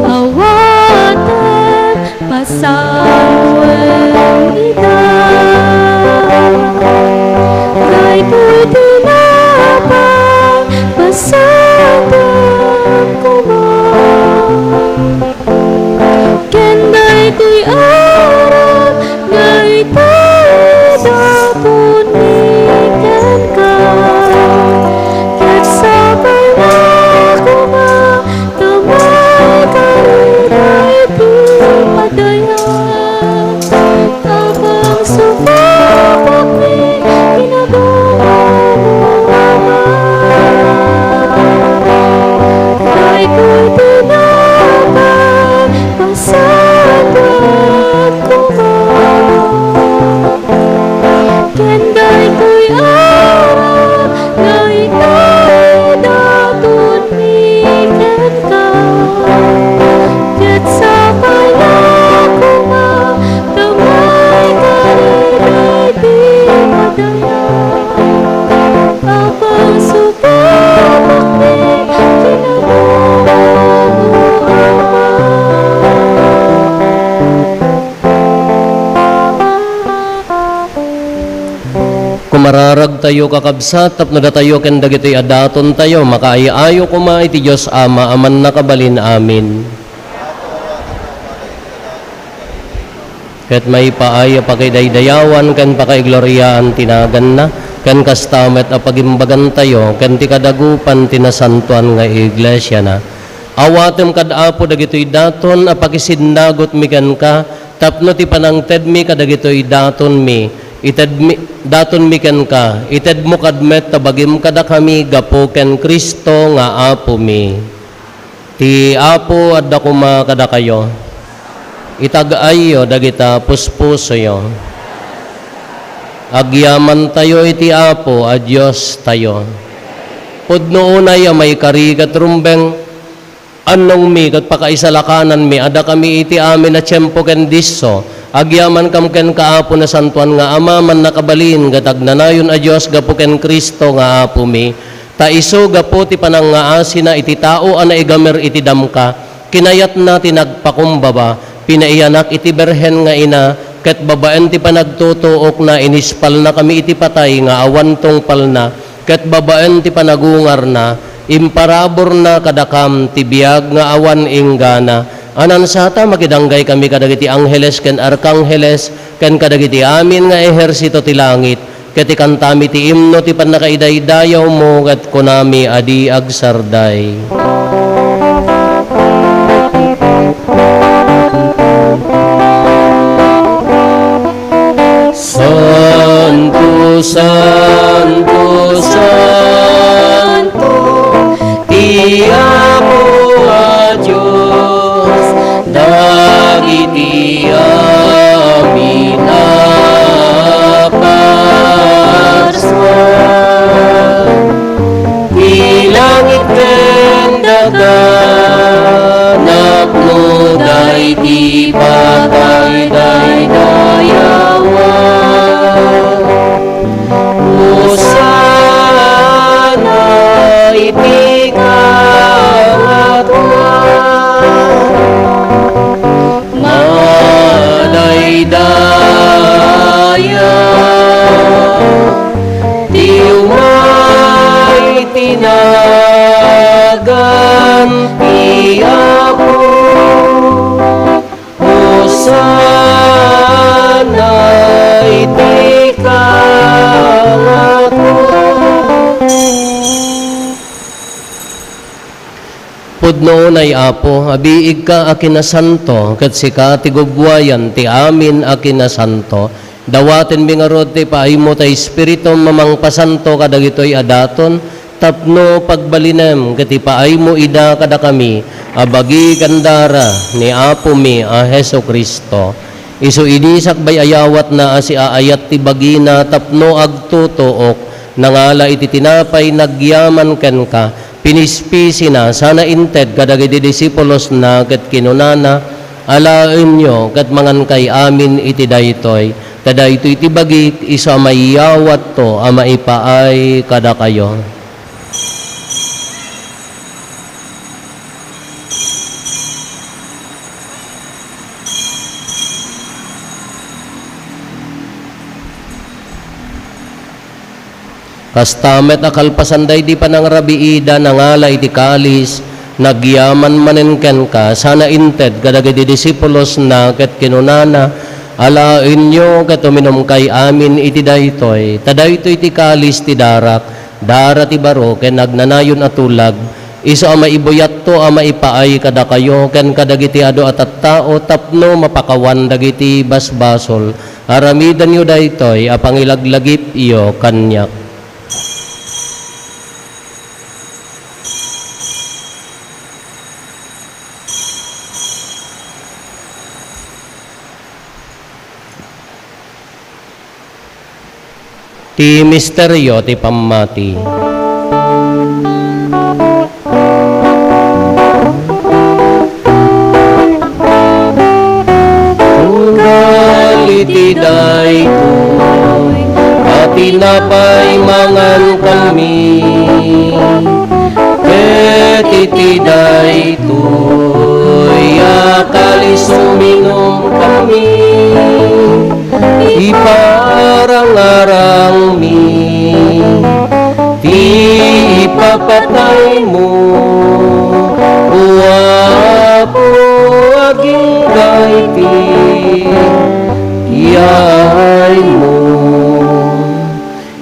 Awatem pasantuem ida. Daytoy tinapay, pasantuem koma. Ken daytoy arak nga ita idatonmi kenka, ket sapay la koma ta maikari daydi padayak. Apang supapakmi, kinadungomo, Ama. Daytoy tinapay, pasantuem koma. Ken daytoy arak nga ita idatonmi kenka, ket sapay la koma ta maikari daydi padayak. Apang supapakmi, kinadungomo, Ama. Kumararagtayo, kakabsat, tapno datayo ken dagitoy a datontayo makaay-ayo koma iti Dios Ama a Mannakabalin. Amen. Ket maipaay a pakidaydayawan ken pakaigloriaan ti naganna, ken kasta met a pagimbagantayo ken ti kadagupan ti nasantoan nga iglesiana. Awatem kad, Apo, dagitoy daton a pakisinnagutmi kenka, tapno ti panangtedmi kadagitoy datonmi, itedmi, datonmi kenka, itedmo kad met ta bagim kadakami gapu ken Cristo nga Apomi. Ti Apo adda koma kadakayo. Itag-ayyo dagita puspusoyo. Agyamantayo iti Apo a Diostayo. Pudno unay a maikari ket rumbeng, annongmi ket pakaisalakananmi a dakami iti amin a tiempo ken disso, agyamankam kenka, Apo, Nasantoan nga Ama, Mannakabalin ket Agnanayon a Dios gapu ken Cristo nga Apomi. Ta isu, gapu ti panangngaasina iti tao a naigamer iti damka, kinayatna ti nagpakumbaba, pinaiyanak iti birhen nga ina, ket babaen ti panagtutuokna, inispalnakami iti patay nga awan tungpalna, ket babaen ti panagungarna, imparaburna kadakam ti biag nga awan inggana. Ania sata, makidanggay kami kadagiti angheles ken arkangheles, ken kadagiti amin nga ehersito ti langit, ket ikantami ti imno ti pannakaidaydayawmo, ket kunami a di agsarday. Santo, santo, santo, Apo a Dios, dagiti amin a parsua, ti langit ken daga, napnoda iti pakaidaydayawan. Hosanna iti kangatoan. Madaydaya ti umay ti nagan ti Apo. Hosanna iti kangatoan. Pudno unay, Apo, a biigka a kinasanto, ket sika ti gugwayan ti amin a kinasanto. Dawatenmi ngarud ti ipaaymo ti Espiritum a mangpasanto kadagitoy a daton, tapno pagbalinem ket ipaaymo ida kadakami a bagi ken dara ni Apomi a Jesu-Cristo. Isu idi sakbay ayawatna a siaayat ti bagina tapno agtutuok, nangala iti tinapay, nagyaman kenka, pinispisina, sana inted kadagiti disipulosna ket kinunana, "Alaenyo ket mangankay amin iti daytoy, ta daytoy ti bagik, isu a maiyawatto a maipaay kadakayo." Kasta met a kalpasan daydi panangrabiida, nangala iti kalis, nagyaman manen kenka, sana inted kadagiti disipulosna ket kinunana, "Alaenyo ket uminumkay amin iti daytoy, ta daytoy ti kalis ti darak, dara ti baro ken agnanayon a tulag, isu a maibuyatto a maipaay kadakayo ken kadagiti adu a tattao tapno mapakawan dagiti basbasol." Aramidenyo daytoy a pangilaglagipyo kaniak. Ti misterio ti pammati. Tunggal iti daytoy a tinapay mangankami, ket iti daytoy a kalis uminumkami, iparangarangmi ti ipapataymo, O Apo, agingga iti yaaymo.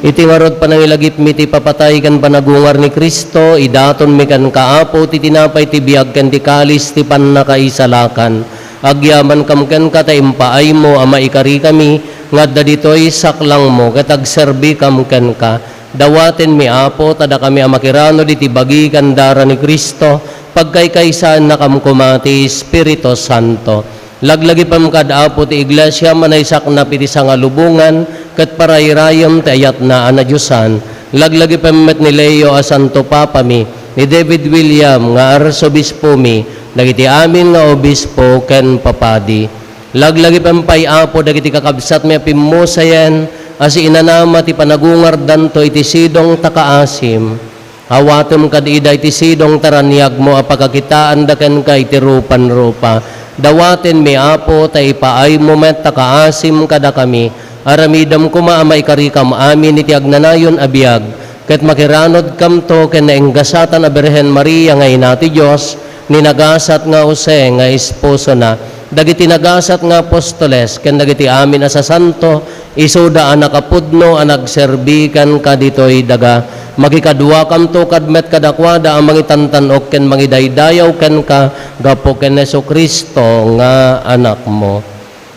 Iti ngarud, panangilagipmi ti ipapatay ken panagungar ni Cristo, idatonmi kenka, Apo, ti tinapay ti biag ken ti kalis ti pannakaisalakan. Agyamankam kenka ta impaaymo a maikarikami nga adda ditoy saklangmo ket agserbikam kenka. Dawatenmi, Apo, ta dakami a makiranod iti bagi ken dara ni Cristo, pagkaykaysaennakam koma ti Espiritu Santo. Laglagipem kad, Apo, ti Iglesia a naisaknap iti sangalubongan ket parayrayem ti ayatna a nadiosan. Laglagipem met ni Leo a Santo Papami, ni David William nga Arsobispomi, dagiti amin nga obispo ken papadi. Laglagipem pay, Apo, dagiti kakabsatmi a pimmusayen a siinanama ti panagungardanto iti sidong ta kaasim. Awatem kad ida iti sidong ta raniagmo a pakakitaanda kenka iti rupan-rupa. Dawatenmi, Apo, ta ipaaymo met ta kaasim kadakami. Aramidem koma a maikarikam amin iti agnanayon a biag, ket makiranodkamto ken naenggasatan a Birhen Maria nga Ina ti Dios, ni nagasat nga Jose nga esposona, dagiti nagasat nga apostoles, ken dagiti amin a sasanto, isuda a nakapudno a nagserbi kenka ditoy daga. Makikaduakamto kad met kadakuada a mangitantan-ok ken mangidaydayaw kenka gapu ken Jesu-Cristo nga Anakmo.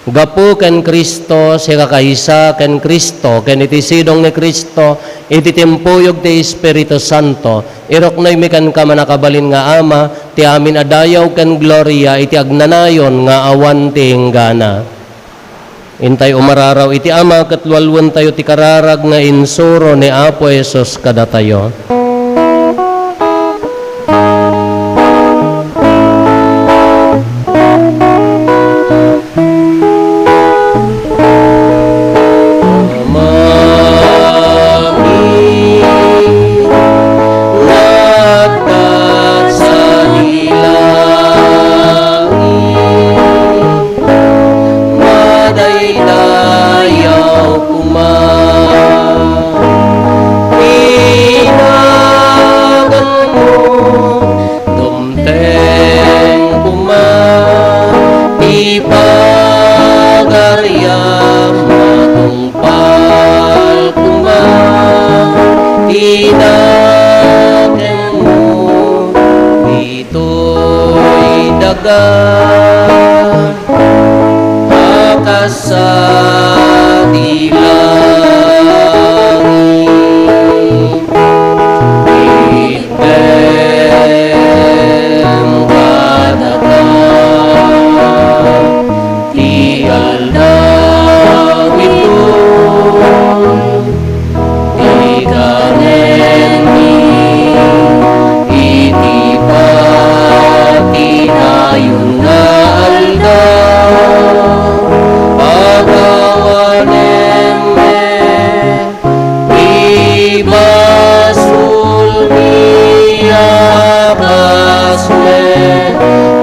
Gapu ken Cristo, sikakaysa ken Cristo, ken iti sidong ni Cristo, iti timpuyog ti Espiritu Santo, iruknoymi kenka, mannakabalin nga Ama, ti amin a dayaw ken gloria iti agnanayon nga awan ti inggana. Intay umararaw iti Ama ket lualuentayo ti kararag nga insuro ni Apo Jesus kadatayo. Amami nga adda sadi langit, madaydayaw koma ti naganmo, dumteng koma ti pagariam, matungpal koma ti dakenmo ditoy daga. A kas sadi langit, itdem kadaka ti aldaw itoy. Ti kanenmi iti patinayon nga aldaw, pagawanem met ti basolmi a kas met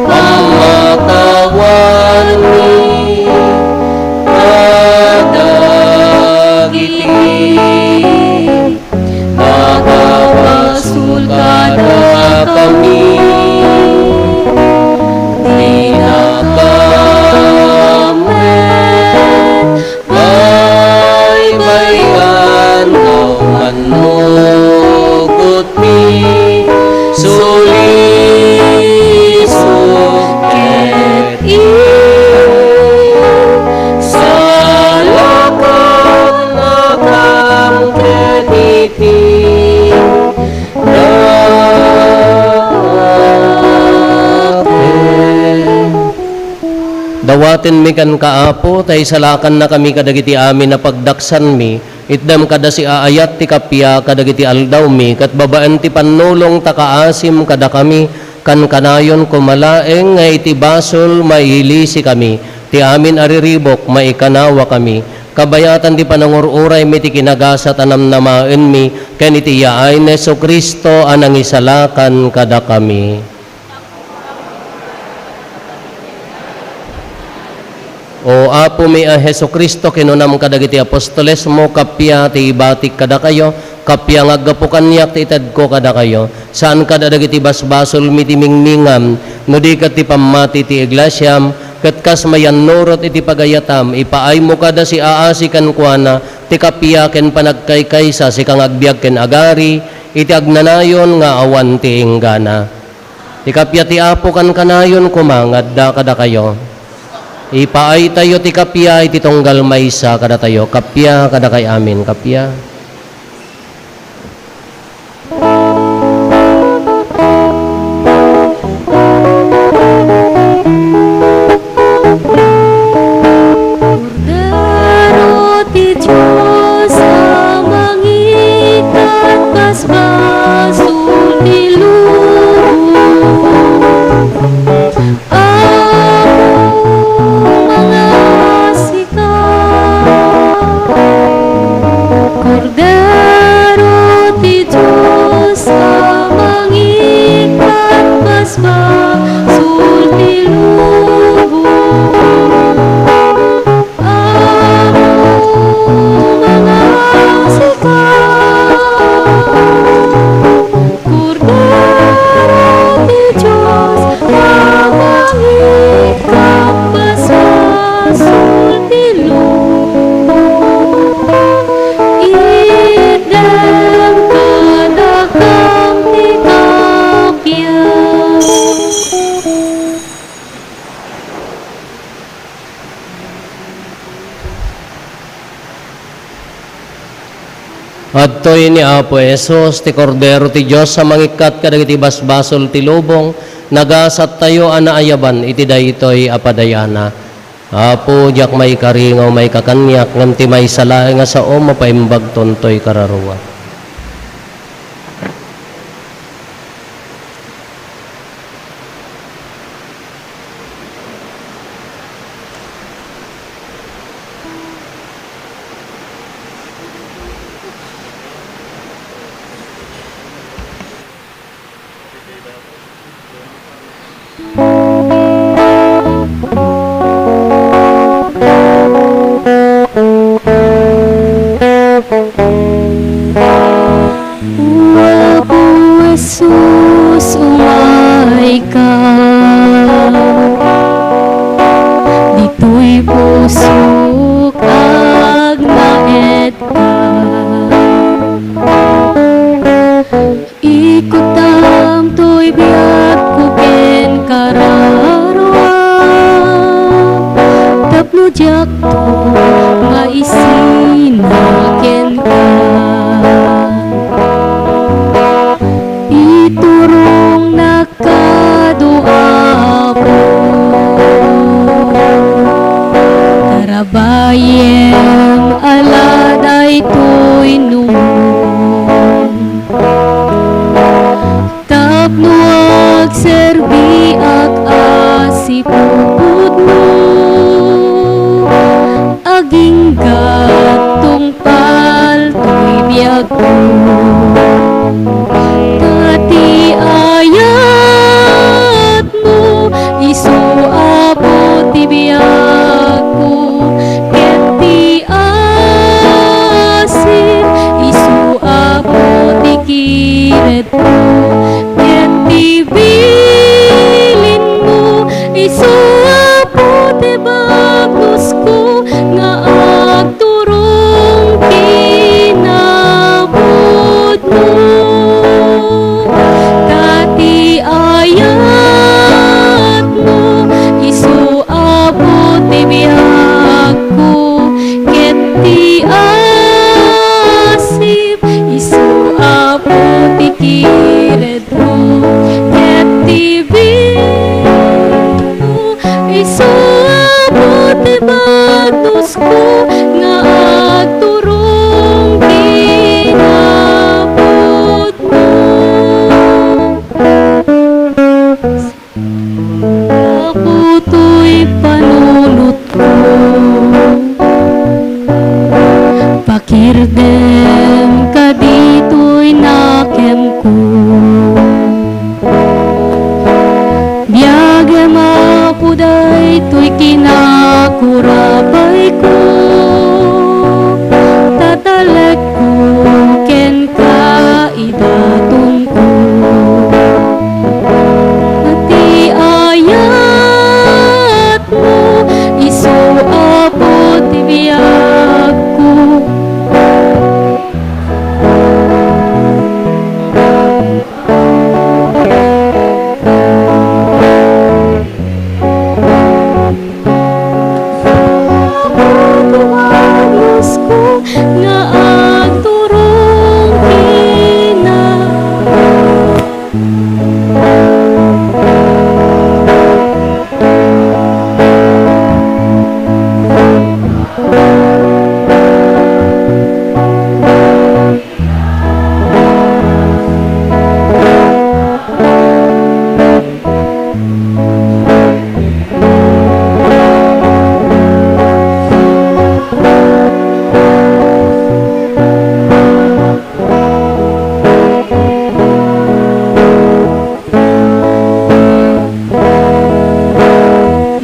pammakawanmi kadagiti nakabasol kadakami. Dinakam met baybay-an no mannukotmi, sulisok ket isalakannakam ket iti dawatenmi kenka, Apo, ta isalakannakami kadagiti amin a pagdaksanmi. Itdem kada siaayat ti kappia kadagiti aldawmi, ket babaen ti pannulong ta kaasim kadakami, kankanayon koma laeng nga iti basol mailisikami. Ti amin a riribuk, maikanawakami. Kabayatan ti panangur-uraymi ti kinagasat a namnamaenmi, ken iti yaay ni Jesu-Cristo a nangisalakan kadakami. O Apomi a Jesu-Cristo, kinunam kadagiti apostolesmo, kappia ti ibatik kadakayo, kappia nga aggapu kaniak ti itedko kadakayo. Saan kadagiti basbasolmi ti mingmingam, no di ket ti pammati ti iglesiam, ket kas mayannurot iti pagayatam, ipaaymo kada siaasi kenkuana ti kappia ken panagkaykaysa, sika nga agbiag ken agari iti agnanayon nga awan ti inggana. Ti kappia ti Apo kankanayon koma nga adda kadakayo. Ipaaytayo ti kappia iti tunggal maysa kadatayo. Kappia kadakay amin. Kappia. Kordero ti Dios a mangikkat kas basol ti lubong. Apo, mangasika. Kordero ti Dios a mangikkat kas basol ti lubong. Apo, mangasika. Kordero ti Dios a mangikkat kas basol ti lubong, itdem kadakam ti kappia. Daytoy ni Apo Jesus, ti Kordero ti Dios a mangikkat kadagiti basbasol ti lubong, nagasattayo a naayaban iti daytoy a padayana. Apo, diak maikari nga umayka kaniak, ngem ti maysa laeng a sao mapaimbagton toy kararua. O Apo Jesus, umayka. Ditoy pusok agnaedka. Ikuttam toy biagko ken kararua, tapno diakto maisina kenka. Iturongnak kano, Apo. Tarabayem ala daytoy nuon. Tapno agserbiak a sipupudmo, agingga tungpal toy biagko. Ta ti ayatmo, isu Apo ti biagko, ket ti asip, isu Apo ti kired. Ket ti bilinmo, isu Apo ti bagnusko nga agturong kinapudno. Ta ti ayatmo, isu Apo ti biagko, ket ti asip, isu Apo ti kiredko, ket ti bilinmo, isu Apo ti bagnusko nga agturong kinapudno. Apo toy panunotko, pakirdem kaditoy nakemko. Biagem, Apo, daytoy kinakurabayko, tatalekko kenka idatonko. Ti ayatmo, isu Apo ti biagko. Nga agturong kina.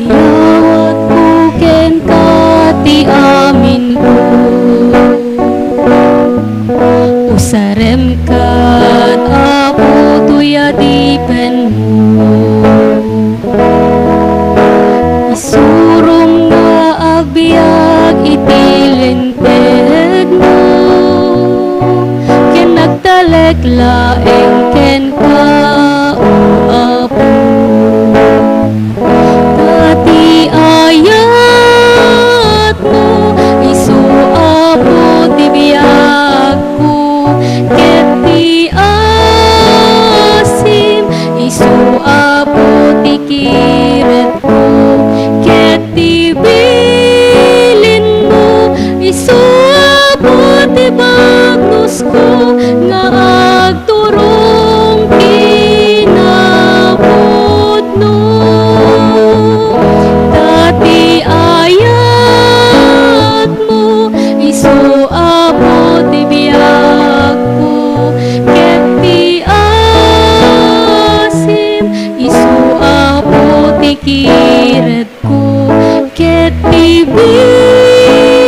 Iyawatko kenka ti aminko. Usarem ket, Apo, toy adipenmo. Isurom nga agbiag iti linteg Pegno, ken nagtalek laeng kenka, O Apo. Ta ti ayatmo, isu, Apo, ti biagko, kiredko, ket ti bilinmo,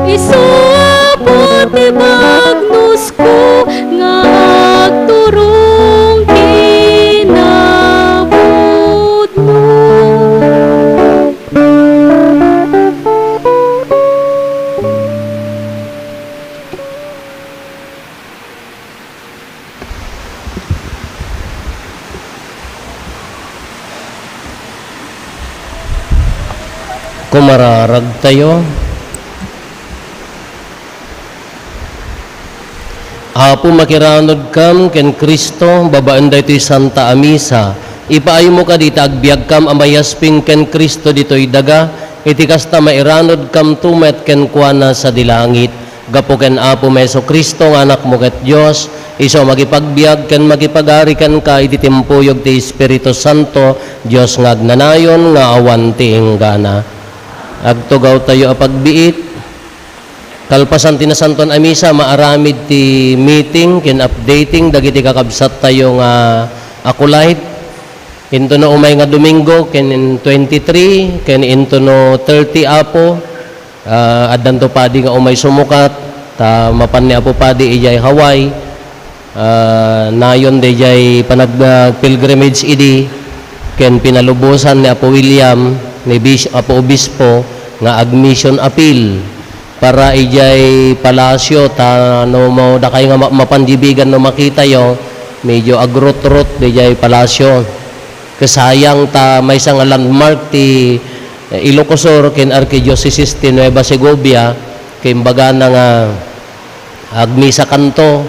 isu, Apo, ti bagnosko nga agturong kinapudno. Kumararagtayo. Apo, makiranudkam ken Cristo babaen daytoy Santa a Misa. Ipaaymo kadi ta agbiagkam a mayasping ken Cristo ditoy daga, iti kasta, mairanudkamto met kenkuana sadi langit. Gapu ken Apo Jesu-Cristo nga Anakmo ket Dios, isu a makipagbiag ken makipagari kenka iti timpuyog ti Espiritu Santo, Dios nga agnanayon nga awan ti inggana. Agtugawtayo a pagbiit. Kalpasan ti Nasantoan a Misa, maaramid ti meeting ken updating dagiti kakabsattayo nga acolyte. Intono umay nga Domingo, ken twenty-three, ken intono thirty, Apo, ah, addanto padi nga umay sumukat, ta mapan ni Apo Padi idiay Hawaii. Ah, nayon daydiay panag-, ah, pilgrimage idi, ken pinalubosan ni Apo William, ni Bis-, Apo Obispo, nga ag-mission appeal para idiay palasyo, ta no mo-, dakay nga ma-, mapan dibigan no makitayo, medyo agrot-rot daydiay palasyo. Kasayang ta maysa nga landmark ti, eh, Ilocos Sur ken Archdiocese ti Nueva Segovia, ket imbagana nga agmisakanto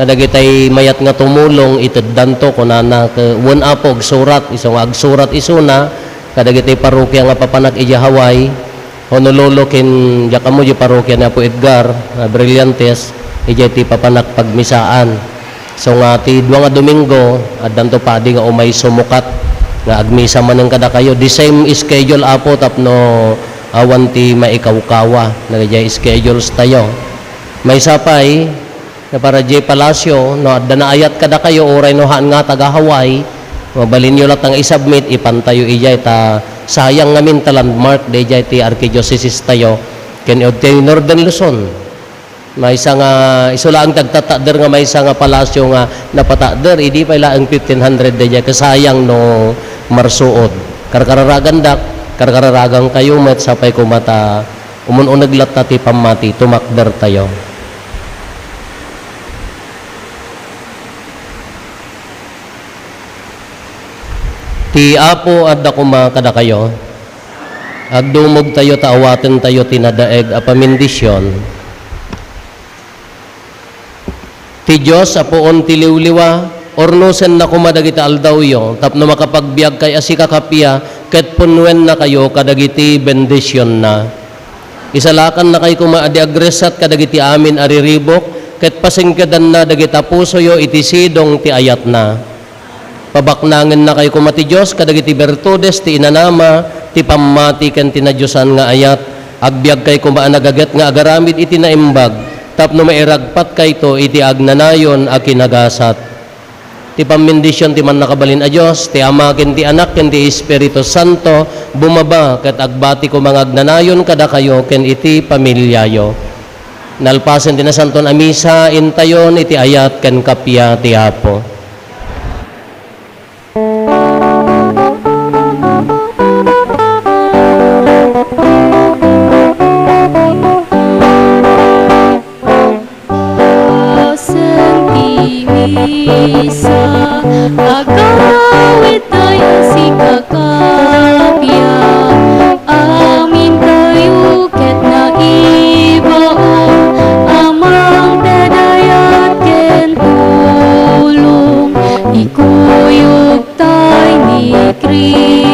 kadagitay mayat nga tumulong, iteddanto, kunana, ke-, wen, Apo, agsurat, isu nga agsurat isuna kadagitay parrokia nga papanak idiay Hawaii, Honolulu, ken diak ammo diay parrokia ni Apo Edgar, ah, Brillantes, idiay ti papanak pagmisaan. So nga ti dua nga Domingo, addanto padi nga umay sumukat nga agmisa manen kadakayo. The same schedule, Apo, tapno awan ti maikawkawa dagiti schedules tayo. Maysa pay, nga para diay palasyo, no adda naayat kadakayo, uray no haan nga taga Hawaii, mabalinyo latta nga i-submit, ipantayo idiay, ta sayang ngamin ta landmark daydiay ti arkidiocese tayo, ken ti Northern Luzon. Maysa nga, isu laeng ti agtatakder nga maysa nga palasyo nga napatakder, idi pay laeng fifteen hundred daydiay, kasayang no marsuot. Karkararagandak, karkararagankayo met, sapay koma ta umun-uneg latta ti pammati, tumakdertayo. Ti Apo adda koma kadakayo. Agdumogtayo ta awatentayo ti nadaeg a pamindision. Ti Dios a puon ti liwliwa, urnosenna koma dagiti aldawyo tapno makapagbiagkay a sikakappia ket punnuennakayo kadagiti bendisionna. Isalakannakay koma a di agresat kadagiti amin a riribuk ket pasingkedanna dagiti pusoyo iti sidong ti ayatna. Pabaknangennakay koma ti Dios kadagiti birtudes ti inanama, ti pammati ken ti nadiosan nga ayat. Agbiagkay koma a nagaget nga agaramid iti naimbag tapno mairagpatkayto iti agnanayon a kinagasat. Ti pammindision ti Mannakabalin a Dios, ti Ama ken ti Anak ken ti Espiritu Santo, bumaba ket agbati koma nga agnanayon kadakayo ken iti familiayo. Nalpasen ti Nasantoan a Misa, intayon iti ayat ken kappia ti Apo. Pasen ti Misa, agawidtayo a sikakappia, amintayo ket naibaon a mangted ayat ken tulong, ikuyog tay ni Cristo.